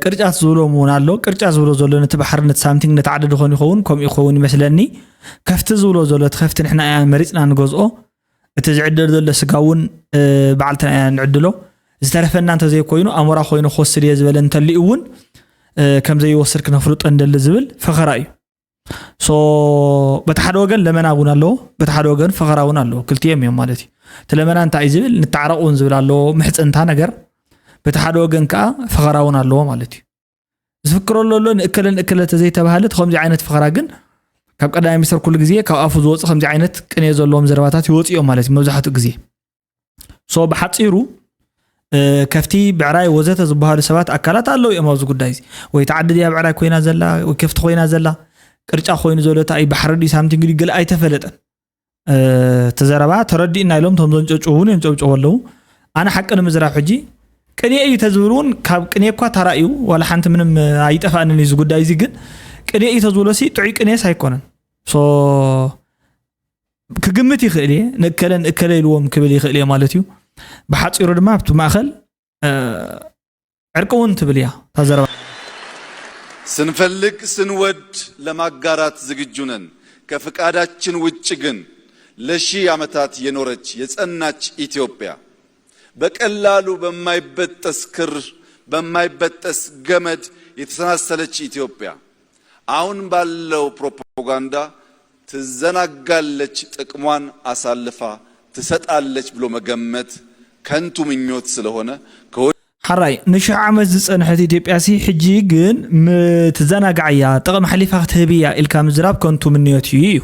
ቅርጫት ዝብሎም እውን ኣሎ። ቅርጫ ዝብሎ ዘሎ ነቲ ባሕሪ ነቲ ሳምቲንግ ነቲ ዓዲ ድኾን ይኸውን ከምኡ ይኸውን ይመስለኒ። ከፍቲ ዝብሎ ዘሎ እቲ ከፍቲ ንሕና ኢና መሪፅና ንገዝኦ። እቲ ዝዕደል ዘሎ ስጋ እውን ባዕልትና ኢና ንዕድሎ። ዝተረፈና እንተዘይኮይኑ ኣሞራ ኮይኑ ክወስድ እየ ዝበለ እንተሊኡ እውን ከምዘይወስድ ክነፍልጦ እንደሊ ዝብል ፈኸራ እዩ። ሶ በቲ ሓደ ወገን ለመና እውን ኣለዎ፣ በቲ ሓደ ወገን ፈኸራ እውን ኣለዎ። ክልቲኦም እዮም ማለት እዩ። እቲ ለመና እንታይ እዩ ዝብል ንታዕረቕ እውን ዝብል ኣለዎ፣ ምሕፅንታ ነገር። በቲ ሓደ ወገን ከዓ ፈኸራ እውን ኣለዎ ማለት እዩ። ዝፍክረሉ ኣሎ ንእከለ ንእከለ ተዘይተባሃለ እቲ ከምዚ ዓይነት ፈኸራ ግን ካብ ቀዳማይ ሚኒስተር ኩሉ ግዜ ካብ ኣፉ ዝወፅ ከምዚ ዓይነት ቅኔ ዘለዎም ዘረባታት ይወፅኡ እዮም ማለት እዩ መብዛሕትኡ ግዜ። ሶ ብሓፂሩ ከፍቲ ብዕራይ ወዘተ ዝበሃሉ ሰባት ኣካላት ኣለዉ እዮም ኣብዚ ጉዳይ እዚ። ወይ ተዓዲ ድያ ብዕራይ ኮይና ዘላ ወይ ከፍቲ ኮይና ዘላ ቅርጫ ኮይኑ ዘሎ እንታይ ባሕሪ ድዩ ሳምቲንግ ድዩ ገለ ኣይተፈለጠን። እቲ ዘረባ ተረዲእና ኢሎም እቶም ዘንጨጭው እውን የንጨብጭቡ ኣለዉ። ኣነ ሓቂ ንምዝራብ ሕጂ ቅኔ እዩ ተዝብል እውን ካብ ቅኔ እኳ ታራ እዩ ዋላ ሓንቲ ምንም ኣይጠፋእንን እዩ እዚ ጉዳይ እዚ ግን ቅኔ እዩ ተዝብሎ ሲ ጥዑይ ቅኔስ ኣይኮነን። ሶ ክግምት ይኽእል እየ ንእከለ ንእከለ ኢልዎም ክብል ይኽእል እየ ማለት እዩ። ብሓፂሩ ድማ ኣብቲ ማእኸል ዕርቂ እውን ትብል እያ እታ ዘረባ። ስንፈልግ ስንወድ ለማጋራት ዝግጁ ነን። ከፍቃዳችን ውጭ ግን ለሺህ ዓመታት የኖረች የጸናች ኢትዮጵያ በቀላሉ በማይበጠስ ክር በማይበጠስ ገመድ የተሰናሰለች ኢትዮጵያ አሁን ባለው ፕሮፓጋንዳ ትዘናጋለች፣ ጥቅሟን አሳልፋ ትሰጣለች ብሎ መገመት ከንቱ ምኞት ስለሆነ ከወ ሓራይ ንሽሕ ዓመት ዝጸንሐት ኢትዮጵያ ሲ ሕጂ ግን ምትዘናጋዕ እያ ጥቕሚ ሓሊፋ ክትህብ እያ ኢልካ ምዝራብ ከንቱ ምንዮት እዩ እዩ።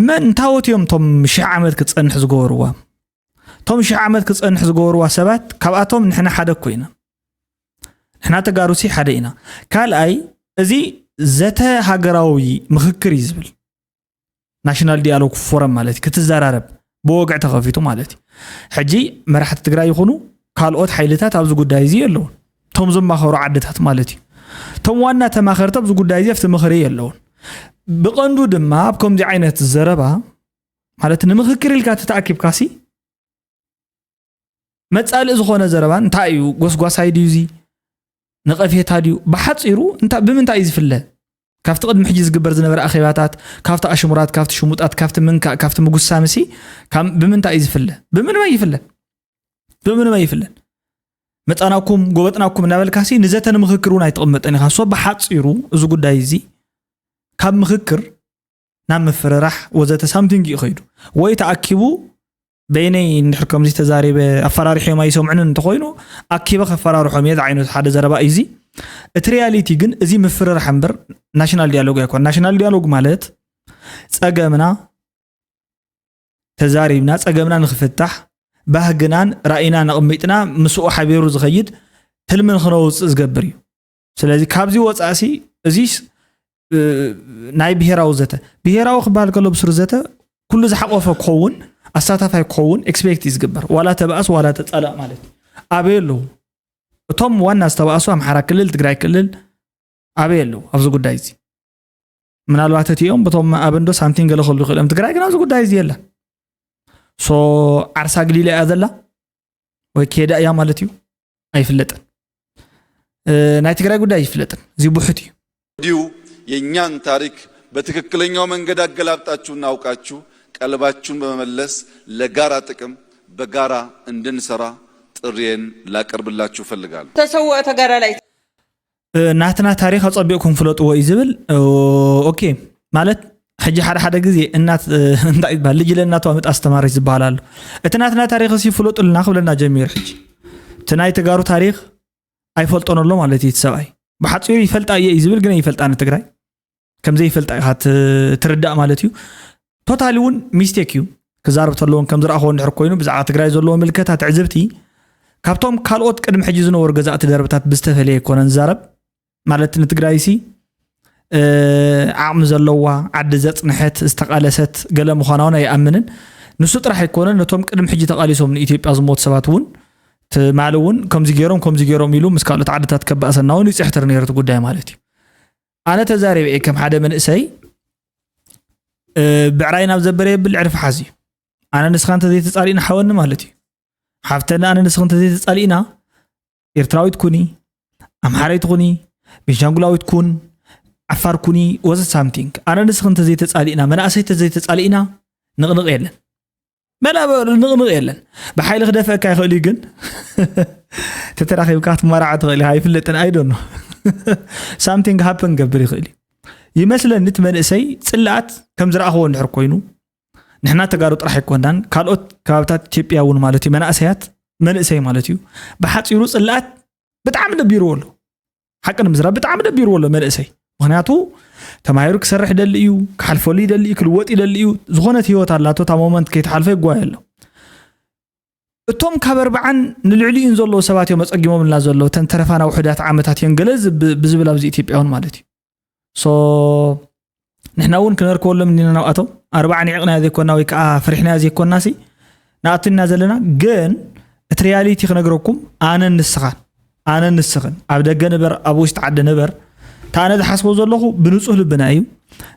መን እንታወት እዮም እቶም ሽሕ ዓመት ክትጸንሕ ዝገበርዋ? እቶም ሽሕ ዓመት ክጸንሕ ዝገበርዋ ሰባት ካብኣቶም ንሕና ሓደ እኮ ኢና። ንሕና ተጋሩ ሲ ሓደ ኢና። ካልኣይ እዚ ዘተ ሃገራዊ ምኽክር እዩ ዝብል ናሽናል ዲያሎግ ፎረም ማለት እዩ ክትዘራረብ ብወግዒ ተኸፊቱ ማለት እዩ። ሕጂ መራሕቲ ትግራይ ይኹኑ ካልኦት ሓይልታት ኣብዚ ጉዳይ እዚ የለውን። እቶም ዝማኸሩ ዓድታት ማለት እዩ። እቶም ዋና ተማኸርቲ ኣብዚ ጉዳይ እዚ ኣብቲ ምኽሪ የለውን። ብቐንዱ ድማ ኣብ ከምዚ ዓይነት ዘረባ ማለት ንምኽክር ኢልካ ተተኣኪብካ ሲ መፃልኢ ዝኾነ ዘረባ እንታይ እዩ? ጎስጓሳይ ድዩ እዚ? ነቐፌታ ድዩ? ብሓፂሩ እንታይ ብምንታይ እዩ ዝፍለ? ካብቲ ቅድሚ ሕጂ ዝግበር ዝነበረ ኣኼባታት፣ ካብቲ ኣሽሙራት፣ ካብቲ ሽሙጣት፣ ካብቲ ምንካእ፣ ካብቲ ምጉሳምሲ ካብ ብምንታይ እዩ ዝፍለ? ብምንም ኣይፍለን። ብምንም ኣይፍለን። መፃናኩም ጎበጥናኩም እናበልካሲ ንዘተ ንምኽክር እውን ኣይትቕመጠን ኢኻ። ሶ ብሓፂሩ እዚ ጉዳይ እዚ ካብ ምኽክር ናብ ምፍርራሕ ወዘተ ሳምቲንግ እዩ ከይዱ ወይ ተኣኪቡ በይነይ እንድሕር ከምዚ ተዛሪበ ኣፈራሪሖም ኣይሰምዑንን እንተኮይኑ ኣኪበ ከፈራርሖም እየ ዝዓይነቱ ሓደ ዘረባ እዩ እዚ። እቲ ሪያሊቲ ግን እዚ ምፍርራሕ እምበር ናሽናል ዲያሎግ ኣይኮን። ናሽናል ዲያሎግ ማለት ጸገምና ተዛሪብና ጸገምና ንክፍታሕ ባህግናን ራእይና ነቕሚጥና ምስኡ ሓቢሩ ዝኸይድ ትልሚ ንክነውፅእ ዝገብር እዩ። ስለዚ ካብዚ ወፃእሲ እዚስ ናይ ብሄራዊ ዘተ ብሄራዊ ክበሃል ከሎ ብስሩ ዘተ ኩሉ ዝሓቆፈ ክኸውን ኣሳታፋይ ክኸውን ኤክስፔክት እዩ ዝግበር ዋላ ተባእስ ዋላ ተፀላእ ማለት እዩ። ኣበይ ኣለዉ እቶም ዋና ዝተባእሱ ኣምሓራ ክልል ትግራይ ክልል ኣበይ ኣለዉ ኣብዚ ጉዳይ እዚ? ምናልባት እቲኦም በቶም ኣብ እንዶ ሳንቲም ገለ ክህሉ ይኽእሎም ትግራይ ግን ኣብዚ ጉዳይ እዚ የለን። ሶ ዓርሳ ግሊላ እያ ዘላ ወይ ኬዳ እያ ማለት እዩ? ኣይፍለጥን። ናይ ትግራይ ጉዳይ ይፍለጥን። እዚ ብሑት እዩ። እንዲሁ የእኛን ታሪክ በትክክለኛው መንገድ አገላብጣችሁ እናውቃችሁ ቀልባችሁን በመመለስ ለጋራ ጥቅም በጋራ እንድንሰራ ጥሪዬን ላቀርብላችሁ እፈልጋለሁ። ተሰውኦ ተጋዳላይ ናትና ታሪክ ኣጸቢቕኩም ፍለጥዎ እዩ ዝብል። ኦኬ ማለት ሕጂ ሓደ ሓደ ግዜ እናት እንታይ ይባል ልጅለ እናተዋ ምጥ ኣስተማሪት ዝበሃል ኣሎ። እቲ ናትና ታሪኽ ሲ ፍለጡልና ክብለና ጀሚሩ። ሕጂ እቲ ናይ ተጋሩ ታሪኽ ኣይፈልጦን ኣሎ ማለት እዩ። እቲ ሰብኣይ ብሓፂሩ ይፈልጣ እየ እዩ ዝብል፣ ግን ይፈልጣ ንትግራይ ከምዘይ ይፈልጣ ኢኻ ትርዳእ ማለት እዩ። ቶታሊ እውን ሚስቴክ እዩ። ክዛረብ ተለውን ከም ዝረኣኸዎ እንድሕር ኮይኑ ብዛዕባ ትግራይ ዘለዎ ምልከታ ትዕዝብቲ ካብቶም ካልኦት ቅድሚ ሕጂ ዝነበሩ ገዛእቲ ደርብታት ብዝተፈለየ ኣይኮነን ዝዛረብ። ማለት ንትግራይ ሲ ዓቕሚ ዘለዋ ዓዲ ዘፅንሐት ዝተቓለሰት ገለ ምዃና እውን ኣይኣምንን። ንሱ ጥራሕ ኣይኮነን፣ ነቶም ቅድሚ ሕጂ ተቓሊሶም ንኢትዮጵያ ዝሞቱ ሰባት እውን ትማሊ እውን ከምዚ ገይሮም ከምዚ ገይሮም ኢሉ ምስ ካልኦት ዓድታት ከባእሰና እውን ይፅሕትር ነይሩ እቲ ጉዳይ ማለት እዩ። ኣነ ተዛሪበ እየ ከም ሓደ መንእሰይ፣ ብዕራይ ናብ ዘበረ የብል ዕርፊ ሓዝ እዩ። ኣነ ንስኻ እንተዘይተፃሊእና ሓወኒ ማለት እዩ። ሓፍተና ኣነ ንስኻ እንተዘይተፃሊእና ኤርትራዊት ኩኒ፣ ኣምሓረይት ኩኒ፣ ቤንሻንጉላዊት ኩን፣ ዓፋር ኩኒ ወዘ ሳምቲንግ። ኣነ ንስኻ እንተዘይተፃሊእና፣ መናእሰይ እንተዘይተፃሊእና ንቕንቕ የለን። መላ ንቕንቕ የለን። ብሓይሊ ክደፍአካ ይኽእል እዩ ግን ተተራኺብካ ክትመራዖ ትኽእል ኢኻ። ኣይፍለጥን ኣይዶኖ ሳምቲንግ ሃፕን ገብር ይኽእል እዩ። ይመስለኒ እቲ መንእሰይ ፅላኣት ከም ዝረኣኽዎ እንድሕር ኮይኑ ንሕና ተጋሩ ጥራሕ ኣይኮናን፣ ካልኦት ከባብታት ኢትዮጵያ እውን ማለት እዩ መናእሰያት መንእሰይ ማለት እዩ ብሓፂሩ ፅላኣት ብጣዕሚ ደቢርዎ ኣሎ። ሓቂ ንምዝራብ ብጣዕሚ ደቢርዎ ኣሎ መንእሰይ። ምክንያቱ ተማሂሩ ክሰርሕ ይደሊ እዩ፣ ክሓልፈሉ ይደሊ እዩ፣ ክልወጥ ይደሊ እዩ። ዝኾነት ህይወት ኣላቶ፣ እታ ሞመንት ከይትሓልፎ ይጓየ ኣሎ። እቶም ካብ ኣርባዓን ንልዕሊኡን ዘለዉ ሰባት እዮም ኣፀጊሞምልና ዘለዉ። እተን ተረፋና ውሑዳት ዓመታት እየን ገለ ዝብ- ብዝብል ኣብዚ ኢትዮጵያውን ማለት እዩ። ሶ ንሕና እውን ክነርከበሎም እንዲና ናብኣቶም ኣርባዓ ኒዕቕናዮ ዘይኮና ወይ ከዓ ፍሪሕናዮ ዘይኮናሲ ንኣቱና ዘለና። ግን እቲ ሪያሊቲ ክነግረኩም ኣነን ንስኻን ኣነን ንስኽን ኣብ ደገ ንበር ኣብ ውሽጢ ዓዲ ንበር እታ ኣነ ዝሓስቦ ዘለኹ ብንፁህ ልብና እዩ።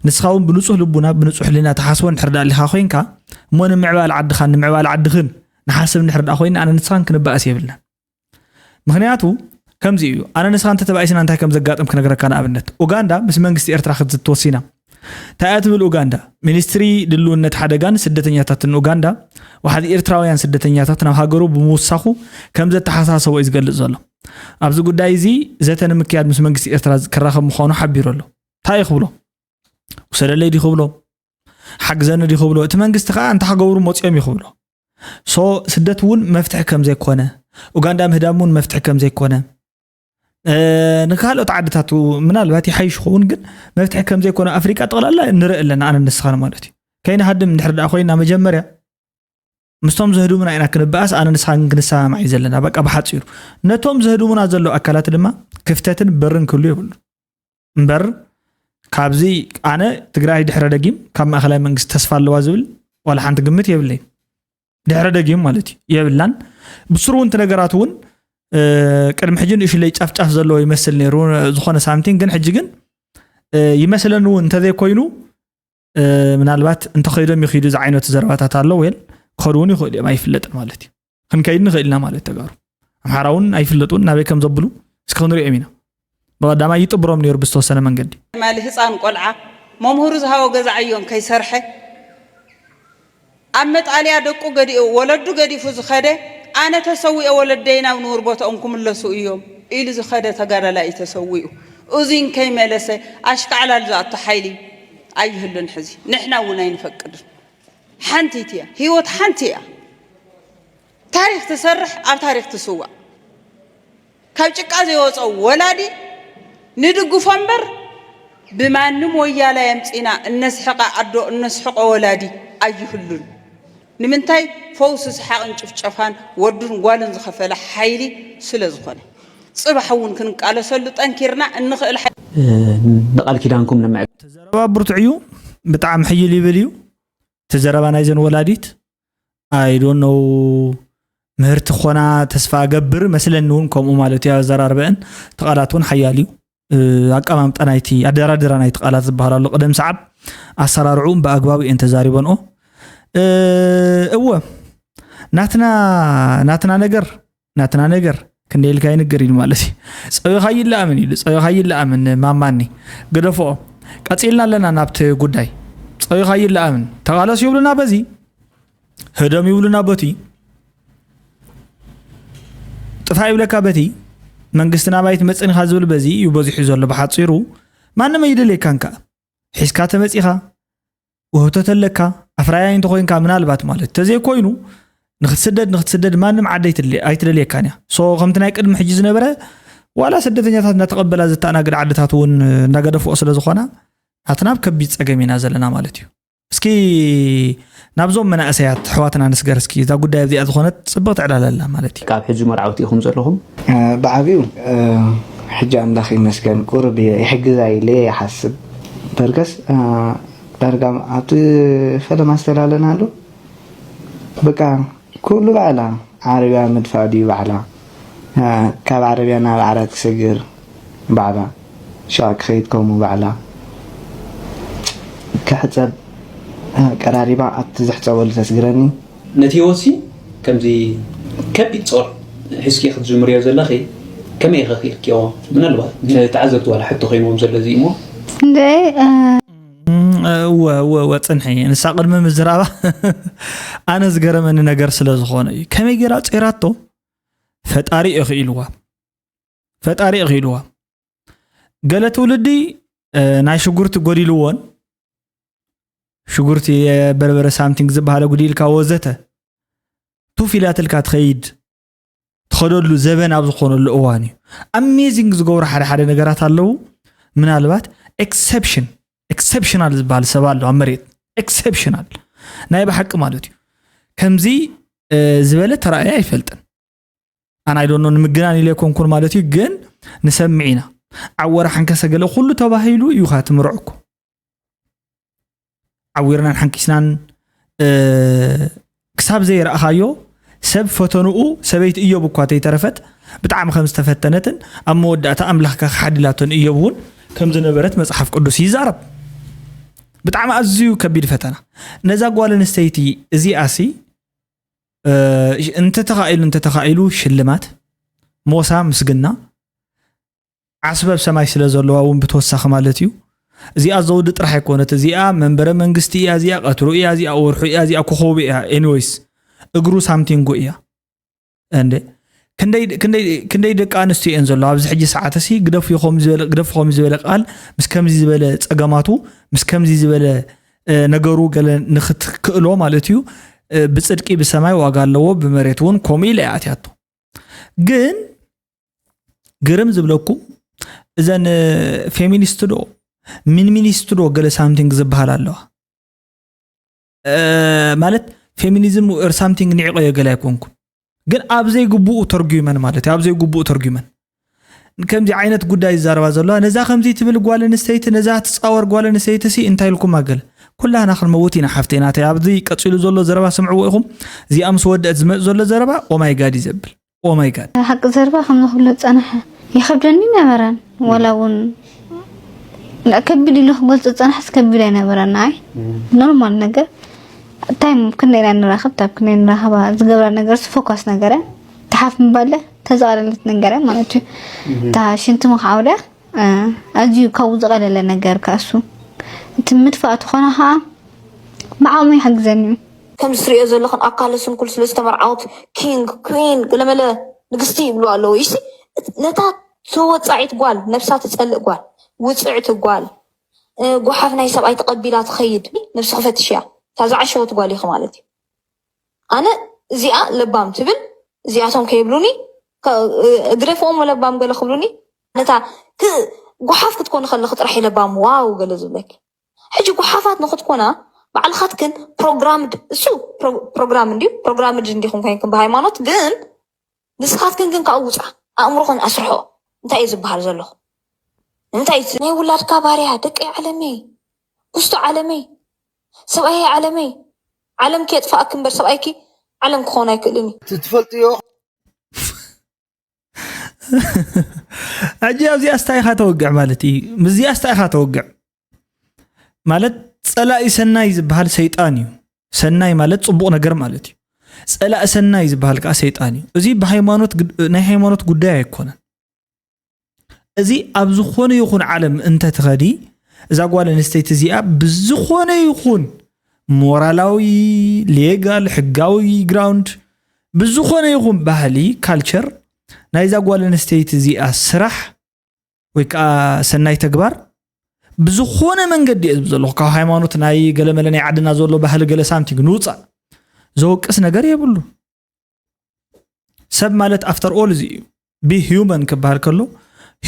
ንስኻ እውን ብንፁህ ልቡና ብንፁህ ህልና ትሓስቦ እንድሕር ዳኣ ኣሊኻ ኮይንካ እሞ ንምዕባል ዓድኻን ንምዕባል ዓድኽን ንሓስብ እንድሕር ዳኣ ኮይና ኣነ ንስኻን ክንበኣስ የብልናን። ምክንያቱ ከምዚ እዩ። ኣነ ንስኻ እንተተባኢስና እንታይ ከም ዘጋጥም ክነግረካ። ንኣብነት ኡጋንዳ ምስ መንግስቲ ኤርትራ ክትዝቲ ወሲና። እንታይ እያ ትብል ኡጋንዳ? ሚኒስትሪ ድልውነት ሓደጋን ስደተኛታትን ኡጋንዳ ዋሕዚ ኤርትራውያን ስደተኛታት ናብ ሃገሩ ብምውሳኹ ከም ዘተሓሳሰቦ እዩ ዝገልጽ ዘሎ። ኣብዚ ጉዳይ እዚ ዘተ ንምክያድ ምስ መንግስቲ ኤርትራ ክራኸብ ምዃኑ ሓቢሩ ኣሎ። እንታይ እዩ ክብሎ? ውሰደለይ ድዩ ክብሎ? ሓግዘኒ ድዩ ክብሎ? እቲ መንግስቲ ከዓ እንተ ሓገብሩ መፅኦም እዩ ክብሎ። ሶ ስደት እውን መፍትሒ ከም ዘይኮነ፣ ኡጋንዳ ምህዳም እውን መፍትሒ ከም ዘይኮነ፣ ንካልኦት ዓድታት ምናልባት ይሓይሽ ክኸውን ግን መፍትሒ ከም ዘይኮነ ኣፍሪቃ ጠቕላላ ንርኢ ኣለና። ኣነ ንስኻን ማለት እዩ ከይንሃድም እንድሕር ደኣ ኮይና መጀመርያ ምስቶም ዘህድሙና ኢና ክንበኣስ። ኣነ ንስኻ ግን ክንሰማማዕ እዩ ዘለና። በቃ ብሓፂሩ ነቶም ዘህድሙና ዘለዉ ኣካላት ድማ ክፍተትን በርን ክህሉ የብሉ። እምበር ካብዚ ኣነ ትግራይ ድሕረ ደጊም ካብ ማእኸላይ መንግስቲ ተስፋ ኣለዋ ዝብል ዋላ ሓንቲ ግምት የብለይ። ድሕረ ደጊም ማለት እዩ የብላን። ብስሩ እውን እቲ ነገራት እውን ቅድሚ ሕጂ ንእሽለይ ጫፍጫፍ ዘለዎ ይመስል ነይሩ ዝኾነ ሳምቲንግ ግን ሕጂ ግን ይመስለኒ እውን እንተዘይኮይኑ ምናልባት እንተኸይዶም ይኽዱ ዝዓይነቱ ዘረባታት ኣሎ ወይ ክኸዱ እውን ይኽእሉ እዮም ኣይፍለጥን ማለት እዩ። ክንከይድ ንኽእል ኢና ማለት ተጋሩ ኣምሓራ እውን ኣይፍለጡን ናበይ ከም ዘብሉ እስኪ ክንሪኦም ኢና። ብቐዳማይ ይጥብሮም ነይሩ ብዝተወሰነ መንገዲ። ማሊ ህፃን ቆልዓ መምህሩ ዝሃቦ ገዛ ዕዮም ከይሰርሐ ኣብ መጣልያ ደቁ ገዲኡ ወለዱ ገዲፉ ዝኸደ ኣነ ተሰዊኤ ወለደይ ናብ ንቡር ቦትኦም ክምለሱ እዮም ኢሉ ዝኸደ ተጋዳላይ እዩ ተሰዊኡ። እዙይ እንከይመለሰ ኣሽካዕላል ዝኣቱ ሓይሊ ኣይህሉን። ሕዚ ንሕና እውን ኣይንፈቅድን። ሓንቲት እያ ህይወት ሓንቲ እያ። ታሪክ ትሰርሕ ኣብ ታሪክ ትስዋእ። ካብ ጭቃ ዘይወፀ ወላዲ ንድግፎ እምበር ብማንም ወያላይ ኣምፂና እነስሕቃ ኣዶ እነስሕቆ ወላዲ ኣይህሉን። ንምንታይ ፈውሲ ሰሓቕን ጭፍጨፋን ወዱን ጓሉን ዝኸፈለ ሓይሊ ስለ ዝኾነ ፅባሕ እውን ክንቃለሰሉ ጠንኪርና እንኽእል ሓይሊ ንቃል ኪዳንኩም ንምዕ ተዘረባ ብርቱዕ እዩ። ብጣዕሚ ሕይል ይብል እዩ። እቲ ዘረባ ናይዘን ወላዲት I don't know ምህርቲ ክኾና ተስፋ እገብር መስለኒ እውን ከምኡ ማለት እዩ ኣዘራርበአን እቲ ቃላት እውን ሓያል እዩ ኣቀማምጣ ናይቲ ኣደራድራ ናይቲ ቃላት ዝበሃል ኣሎ ቅደም ሰዓብ ኣሰራርዑ ብኣግባቡ እየን ተዛሪበንኦ እወ ናትና ናትና ነገር ናትና ነገር ክንደይ ኢልካ ይንገር ኢሉ ማለት እዩ ፀዊኻ ይለኣምን ኢሉ ፀዊኻ ይለኣምን ማማኒ ግደፍኦ ቀፂልና ኣለና ናብቲ ጉዳይ ፀዊኻ ይለኣምን ተቓለሱ ይብሉና በዚ ህደም ይብሉና በቲ ጥፋ ይብለካ በቲ መንግስትና ኣባይ ትመፅን ኢኻ ዝብል በዚ እዩ በዚሑ ዘሎ ብሓፂሩ ማንም ኣይደልየካን ከዓ ሒዝካ ተመፂኻ ውህብቶ ተለካ ኣፍራያይ እንተኮይንካ ምናልባት ማለት ተዘይኮይኑ ንክትስደድ ንክትስደድ ማንም ዓዲ ኣይትደልየካን እያ። ሶ ከምቲ ናይ ቅድሚ ሕጂ ዝነበረ ዋላ ስደተኛታት እናተቐበላ ዝተኣናግድ ዓድታት እውን እናገደፍኦ ስለዝኾና ናትና ኣብ ከቢድ ፀገም ኢና ዘለና ማለት እዩ። እስኪ ናብዞም መናእሰያት ኣሕዋትና ንስገር እስኪ እዛ ጉዳይ እዚኣ ዝኾነት ፅብቕቲ ዕላል ኣላ ማለት እዩ። ካብ ሕጂ መርዓውቲ ኢኹም ዘለኹም? ብዓብዩ ሕጂ ኣምላኽ ይመስገን ቁርብ እየ ይሕግዛ ኢለ ይሓስብ። በርከስ ዳርጋ ኣብቲ ፈለማ ዝተላለናሉ በቃ ኩሉ ባዕላ ዓረብያ ምድፋእ ድዩ ባዕላ ካብ ዓረብያ ናብ ዓራት ክሰግር ባዕላ ሸዋ ክኸይድ ከምኡ ባዕላ ክሕፀብ ቀራሪባ ኣብቲ ዝሕፀበሉ ተስግረኒ። ነቲ ህይወትሲ ከምዚ ከቢድ ጾር ሒዝኪ ክትጅምርዮ ዘለኺ ከመይ ኢኺ ክኢልክዮ? ምናልባት ንተዓዘብቲ ዋላ ሕቶ ኮይንዎም ዘሎ እዚ እሞ። እንደ እወ እወ እወ ፅንሒ ንሳ ቅድሚ ምዝራባ ኣነ ዝገረመኒ ነገር ስለ ዝኾነ እዩ። ከመይ ገይራ ፂራቶ ፈጣሪ እዩ ክኢልዋ ፈጣሪ እዩ ክኢልዋ። ገለ ትውልዲ ናይ ሽጉርቲ ጎዲልዎን ሽጉርቲ በርበረ ሳምቲንግ ዝበሃለ ጉዲልካ ወዘተ ቱፍ ኢላትልካ ትኸይድ ትኸደሉ ዘበን ኣብ ዝኾነሉ እዋን እዩ። ኣሜዚንግ ዝገብሩ ሓደ ሓደ ነገራት ኣለዉ። ምናልባት ኤክሰፕሽን ኤክሰፕሽናል ዝበሃል ሰብ ኣሎ ኣብ መሬት ኤክሰፕሽናል ናይ ብሓቂ ማለት እዩ። ከምዚ ዝበለ ተራእየ ኣይፈልጥን። ኣነ ኣይዶኖ ንምግናን ኢለ ኣይኮንኩን ማለት እዩ፣ ግን ንሰምዕ ኢና። ዓወራ ሓንከሰ ገለ ኩሉ ተባሂሉ እዩ ካ ትምርዖ እኮ። ዓዊርናን ሓንኪስናን ክሳብ ዘይረኣኻዮ ሰብ ፈተንኡ ሰበይቲ እዮብ እኳ ተይተረፈት ብጣዕሚ ከም ዝተፈተነትን ኣብ መወዳእታ ኣምላኽካ ክሓድላቶን እዮብ እውን ከም ዝነበረት መፅሓፍ ቅዱስ ይዛረብ። ብጣዕሚ ኣዝዩ ከቢድ ፈተና ነዛ ጓል ኣንስተይቲ እዚኣሲ እንተተኻኢሉ እንተተኻኢሉ ሽልማት ሞሳ ምስግና ዓስበብ ሰማይ ስለ ዘለዋ እውን ብተወሳኺ ማለት እዩ። እዚኣ ዘውዲ ጥራሕ ኣይኮነት። እዚኣ መንበረ መንግስቲ እያ፣ እዚኣ ቀትሩ እያ፣ እዚኣ ወርሑ እያ፣ እዚኣ ኮኸቡ እያ። ኤኒወይስ እግሩ ሳምቲንጉ እያ። እንዴ ክንደይ ክንደይ ክንደይ ደቂ ኣንስትዮ እየን ዘሎ ኣብዚ ሕጂ ሰዓት እሲ ግደፍ ይኾም ዝበለ ግደፍ ኾም ዝበለ ቃል ምስ ከምዚ ዝበለ ጸገማቱ ምስ ከምዚ ዝበለ ነገሩ ገለ ንክትክእሎ ማለት እዩ። ብጽድቂ ብሰማይ ዋጋ ኣለዎ ብመሬት እውን ከምኡ ኢለ እያ ኣትያቶ። ግን ግርም ዝብለኩም እዘን ፌሚኒስት ዶ ሚኒሚኒስት ዶ ገለ ሳምቲንግ ዝበሃል ኣለዋ ማለት ፌሚኒዝም ር ሳምቲንግ ንዕቆዮ ገለ ኣይኮንኩን ግን ኣብ ዘይግብኡ ተርጉመን ማለት እዩ ኣብ ዘይግብኡ ተርጉመን ከምዚ ዓይነት ጉዳይ ይዛረባ ዘለዋ ነዛ ከምዚ ትብል ጓል ኣንስተይቲ ነዛ ትፃወር ጓል ኣንስተይቲ ሲ እንታይ ኢልኩማ ገለ ኩላህና ክንመውት ኢና ሓፍተይ ናተይ ኣብዚ ቀፂሉ ዘሎ ዘረባ ስምዕዎ ኢኹም እዚኣ ምስ ወደአት ዝመፅ ዘሎ ዘረባ ኦማይ ጋድ እዩ ዘብል ኦማይ ጋድ ሓቂ ዘረባ ከምዚ ክብሎ ዝፀንሐ ይኸብደኒ ነበረን ዋላ እውን ከቢድ ኢሉ ክገልፆ ዝፀንሐስ ከቢድ ኣይነበረን ኣይ ኖርማል ነገር ታይም ክንደይ ኢና ንራኸብ ታብ ክንደይ ንራኸባ ዝገብራ ነገር ፎካስ ነገር እያ ተሓፍ ምባለ ተዘቐለለት ነገር እያ ማለት እዩ እታ ሽንቲ ምኽዓውዳ ኣዝዩ ካብኡ ዝቐለለ ነገር ከኣ እሱ እቲ ምድፋእ ተኾነ ኸዓ ብዓቕሙ ይሕግዘኒ እዩ። ከምዚ ትሪእዮ ዘለኽን ኣካለ ስንኩል ስለ ዝተመርዓወት ኪንግ፣ ኩዊን፣ ገለመለ ንግስቲ ይብልዋ ኣለዉ። ይሲ ነታ ተወጻዒት ጓል ነብሳ ትጸልእ ጓል፣ ውጽዕቲ ጓል፣ ጓሓፍ ናይ ሰብኣይ ተቐቢላ ትኸይድ ነብስኺ ፈትሽያ። እታ ዝዓሸወት ጓል ኢኺ ማለት እዩ። ኣነ እዚኣ ለባም ትብል እዚኣቶም ከይብሉኒ ግደፍኦም ለባም ገለ ክብሉኒ ነታ ጓሓፍ ክትኮኒ ከለኺ ጥራሕ ለባም ዋው ገለ ዝብለኪ ሕጂ ጓሓፋት ንክትኮና ባዕልኻትክን ፕሮግራምድ እሱ ፕሮግራም እንዲዩ ፕሮግራምድ እንዲኹም ኮይንክን ብሃይማኖት ግን ንስኻትክን ግን ካብ ውፃ ኣእምሮኽን ኣስርሖ እንታይ እዩ ዝበሃል ዘለኹ ንምንታይ ናይ ውላድካ ባርያ ደቂ ዓለመይ ጉስቶ ዓለመይ ሰብኣይ ዓለመይ ዓለም ከየጥፋእክ እምበር ሰብኣይኪ ዓለም ክኾን ኣይክእልን እዩ ትፈልጥዮ ሕጂ ኣብዚኣ ስታይ ኢኻ ተወግዕ ማለት እዩ ምስዚኣ ስታይ ኢኻ ተወግዕ ማለት ፀላኢ ሰናይ ዝበሃል ሰይጣን እዩ ሰናይ ማለት ፅቡቕ ነገር ማለት እዩ ፀላኢ ሰናይ ዝበሃል ከዓ ሰይጣን እዩ እዚ ብሃይማኖት ናይ ሃይማኖት ጉዳይ ኣይኮነን እዚ ኣብ ዝኾነ ይኹን ዓለም እንተትኸዲ እዛ ጓል ኣንስተይቲ እዚኣ ብዝኾነ ይኹን ሞራላዊ ሌጋል ሕጋዊ ግራውንድ ብዝኾነ ይኹን ባህሊ ካልቸር ናይዛ ጓል ኣንስተይቲ እዚኣ ስራሕ ወይ ከዓ ሰናይ ተግባር ብዝኾነ መንገዲ እየ ዝብል ዘለኹ። ካብ ሃይማኖት ናይ ገለመለ ናይ ዓድና ዘሎ ባህሊ ገለ ሳምቲንግ ንውፃእ። ዘወቅስ ነገር የብሉ። ሰብ ማለት ኣፍተር ኦል እዚ እዩ። ቢ ሂውመን ክበሃል ከሎ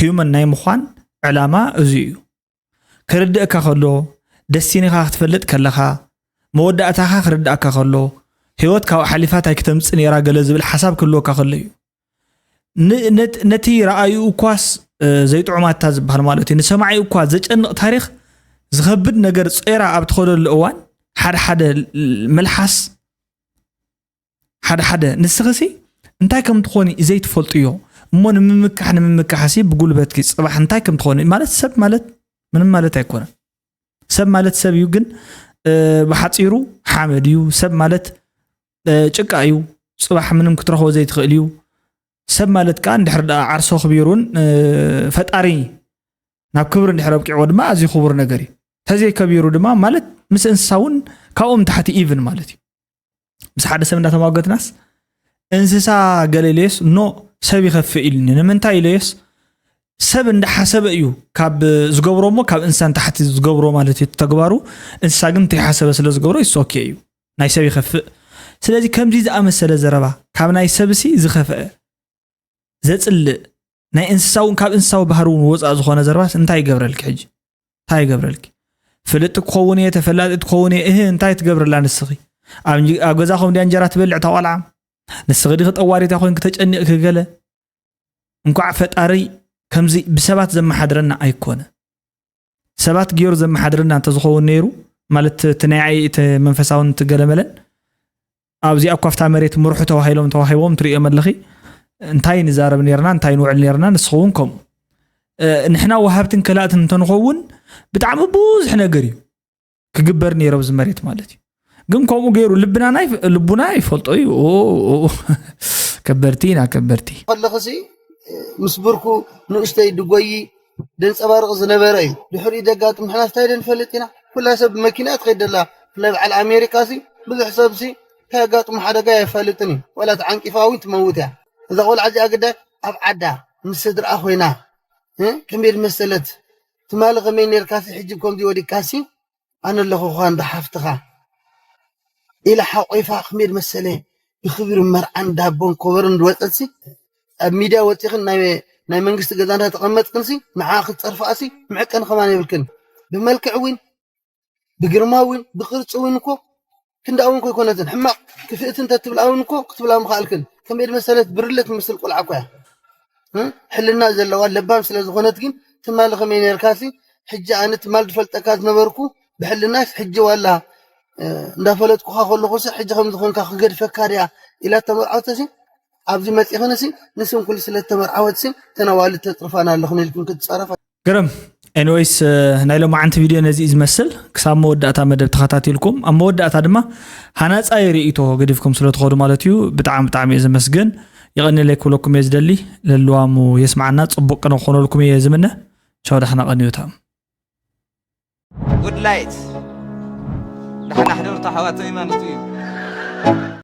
ሂውመን ናይ ምዃን ዕላማ እዚ እዩ። ክርድእካ ከሎ፣ ደስቲኒኻ ክትፈልጥ ከለኻ፣ መወዳእታኻ ክርድኣካ ከሎ፣ ህይወት ካብኡ ሓሊፋ እንታይ ክተምፅእ ነይራ ገለ ዝብል ሓሳብ ክህልወካ ከሎ እዩ። ን- ነት- ነቲ ረኣዩ እኳስ ዘይጥዑማታ ዝበሃል ማለት እዩ፣ ንሰማዒ እኳ ዘጨንቕ ታሪኽ፣ ዝኸብድ ነገር ጾይራ ኣብ ትኸደሉ እዋን ሓደ ሓደ መልሓስ ሓደ ሓደ ንስኽሲ እንታይ ከም ትኾኒ ዘይትፈልጥዮ እሞ ንምምካሕ ንምምካሕሲ ብጉልበትኪ ፅባሕ እንታይ ከም ትኾኒ ማለት ሰብ ማለት ምንም ማለት ኣይኮነን። ሰብ ማለት ሰብ እዩ፣ ግን ብሓፂሩ ሓመድ እዩ። ሰብ ማለት ጭቃ እዩ። ፅባሕ ምንም ክትረኽቦ ዘይትኽእል እዩ። ሰብ ማለት ከዓ እንድሕር ደኣ ዓርሶ ኣኽቢሩን ፈጣሪ ናብ ክብሪ እንድሕር ኣብቂዕዎ ድማ ኣዝዩ ክቡር ነገር እዩ። ተዘይከቢሩ ድማ ማለት ምስ እንስሳ እውን ካብኦም ታሕቲ ኢቭን ማለት እዩ። ምስ ሓደ ሰብ እንዳተማገትናስ እንስሳ ገለ ኢለዮስ ኖ ሰብ ይኸፍእ ኢሉኒ። ንምንታይ ኢለዮስ ሰብ እንዳሓሰበ እዩ ካብ ዝገብሮ እሞ ካብ እንስሳ ንታሕቲ ዝገብሮ ማለት እዩ ተግባሩ። እንስሳ ግን እንተይሓሰበ ስለ ዝገብሮ ይሶኬ እዩ ናይ ሰብ ይኸፍእ። ስለዚ ከምዚ ዝኣመሰለ ዘረባ ካብ ናይ ሰብሲ ዝኸፍአ ዘፅልእ ናይ እንስሳ እውን ካብ እንስሳዊ ባህሪ እውን ወፃእ ዝኾነ ዘረባስ እንታይ ይገብረልኪ ሕጂ? እንታይ ይገብረልኪ? ፍልጥ ክኸውን እየ ተፈላጢ ትኸውን እየ እህ እንታይ ትገብርላ ንስኺ? ኣብ ገዛኹም ድያ እንጀራ ትበልዕ ተቆልዓ? ንስኺ ዲኺ ጠዋሪታ ኮይንኪ ተጨኒቕኪ ገለ? እንኳዕ ፈጣሪ ከምዚ ብሰባት ዘመሓድረና ኣይኮነ። ሰባት ገይሩ ዘመሓድረና እንተዝኸውን ነይሩ ማለት እቲ ናይ ዓይ እቲ መንፈሳውን ትገለመለን ኣብዚኣ ኳፍታ መሬት ምርሑ ተዋሂሎም ተዋሂቦም ትርእዮም ኣለኺ። እንታይ ንዛረብ ነርና እንታይ ንውዕል ነርና ንስኸውን ከምኡ ንሕና ወሃብትን ከላእትን እንተንኸውን ብጣዕሚ ብዙሕ ነገር እዩ ክግበር ነይሩ ኣብዚ መሬት ማለት እዩ። ግን ከምኡ ገይሩ ልብና ናይ ልቡና ይፈልጦ እዩ። ከበርቲ ኢና ከበርቲ። ከለኽሲ ምስ ብርኩ ንእሽተይ ድጎይ ደንፀባርቕ ዝነበረ እዩ። ድሕሪኡ ደጋጥም ንሕና እንታይ ደንፈልጥ ኢና። ኩላ ሰብ ብመኪና ትኸይድ ደላ። ብፍላይ በዓል ኣሜሪካ ሲ ብዙሕ ሰብ ሲ እንታይ ኣጋጥሞ ሓደጋ የፋልጥን እዩ። ዋላ ተዓንቂፋ እውን ትመውት እያ። እዛ ቆልዓ እዚኣ ግዳይ ኣብ ዓዳ ምስ ስድርኣ ኮይና እ ከመይ ድመሰለት ትማሊ ከመይ ነርካሲ ሕጂ ከምዚ ወዲካሲ ኣነ ኣለኹ እኳ እንዳ ሓፍትኻ ኢላ ሓቆይፋ ከመይ ድመሰለ ብክብሪ መርዓን ዳቦን ኮበርን ድወፀትሲ ኣብ ሚድያ ወፂኽን ናይ መንግስቲ ገዛ እንዳተቐመጥክንሲ ንዓ ክትፀርፍኣሲ ምዕቀን ከማን የብልክን። ብመልክዕ እውን ብግርማ እውን ብቅርፂ እውን እኮ ክንዳ እውን እኮ ኣይኮነትን ሕማቅ ክፍእቲ እንተትብላ እውን እኮ ክትብላ ምኽኣልክን። ከመይ ድመሰለት ብርለ ትመስል ቆልዓ እኮ እያ። ሕልና ዘለዋ ለባም ስለ ዝኾነት ግን ትማሊ ከመይ ነርካሲ ሕጂ ኣነ ትማል ዝፈልጠካ ዝነበርኩ ብሕልናስ ሕጂ ዋላ እንዳፈለጥኩኻ ከለኹሲ ሕጂ ከም ዝኾንካ ክገድፈካ ድያ ኢላ ተመርዓውተሲ ኣብዚ መፂኽንሲ ንስንኩል ስለ ተመርዓወትሲ ተነዋልድ ተፅርፋና ኣለኹን ኢልክን ክትፀረፋ ግርም ኤኒወይስ ናይ ሎማዓንቲ ቪድዮ ነዚ እዩ ዝመስል። ክሳብ መወዳእታ መደብ ተኸታቲልኩም ኣብ መወዳእታ ድማ ሃናፃይ ርእይቶ ገዲፍኩም ስለ ትኸዱ ማለት እዩ። ብጣዕሚ ብጣዕሚ እየ ዘመስግን። የቐንየለይ ክብለኩም እየ ዝደሊ። ለልዋሙ የስምዓና። ፅቡቅ ቅነ ክኾነልኩም እየ ዝምነ። ቻው ዳሕና ቀንዩታ። ጉድ ላይት ዳሕና ሕደሩ ተሓዋተይ ማለት እዩ።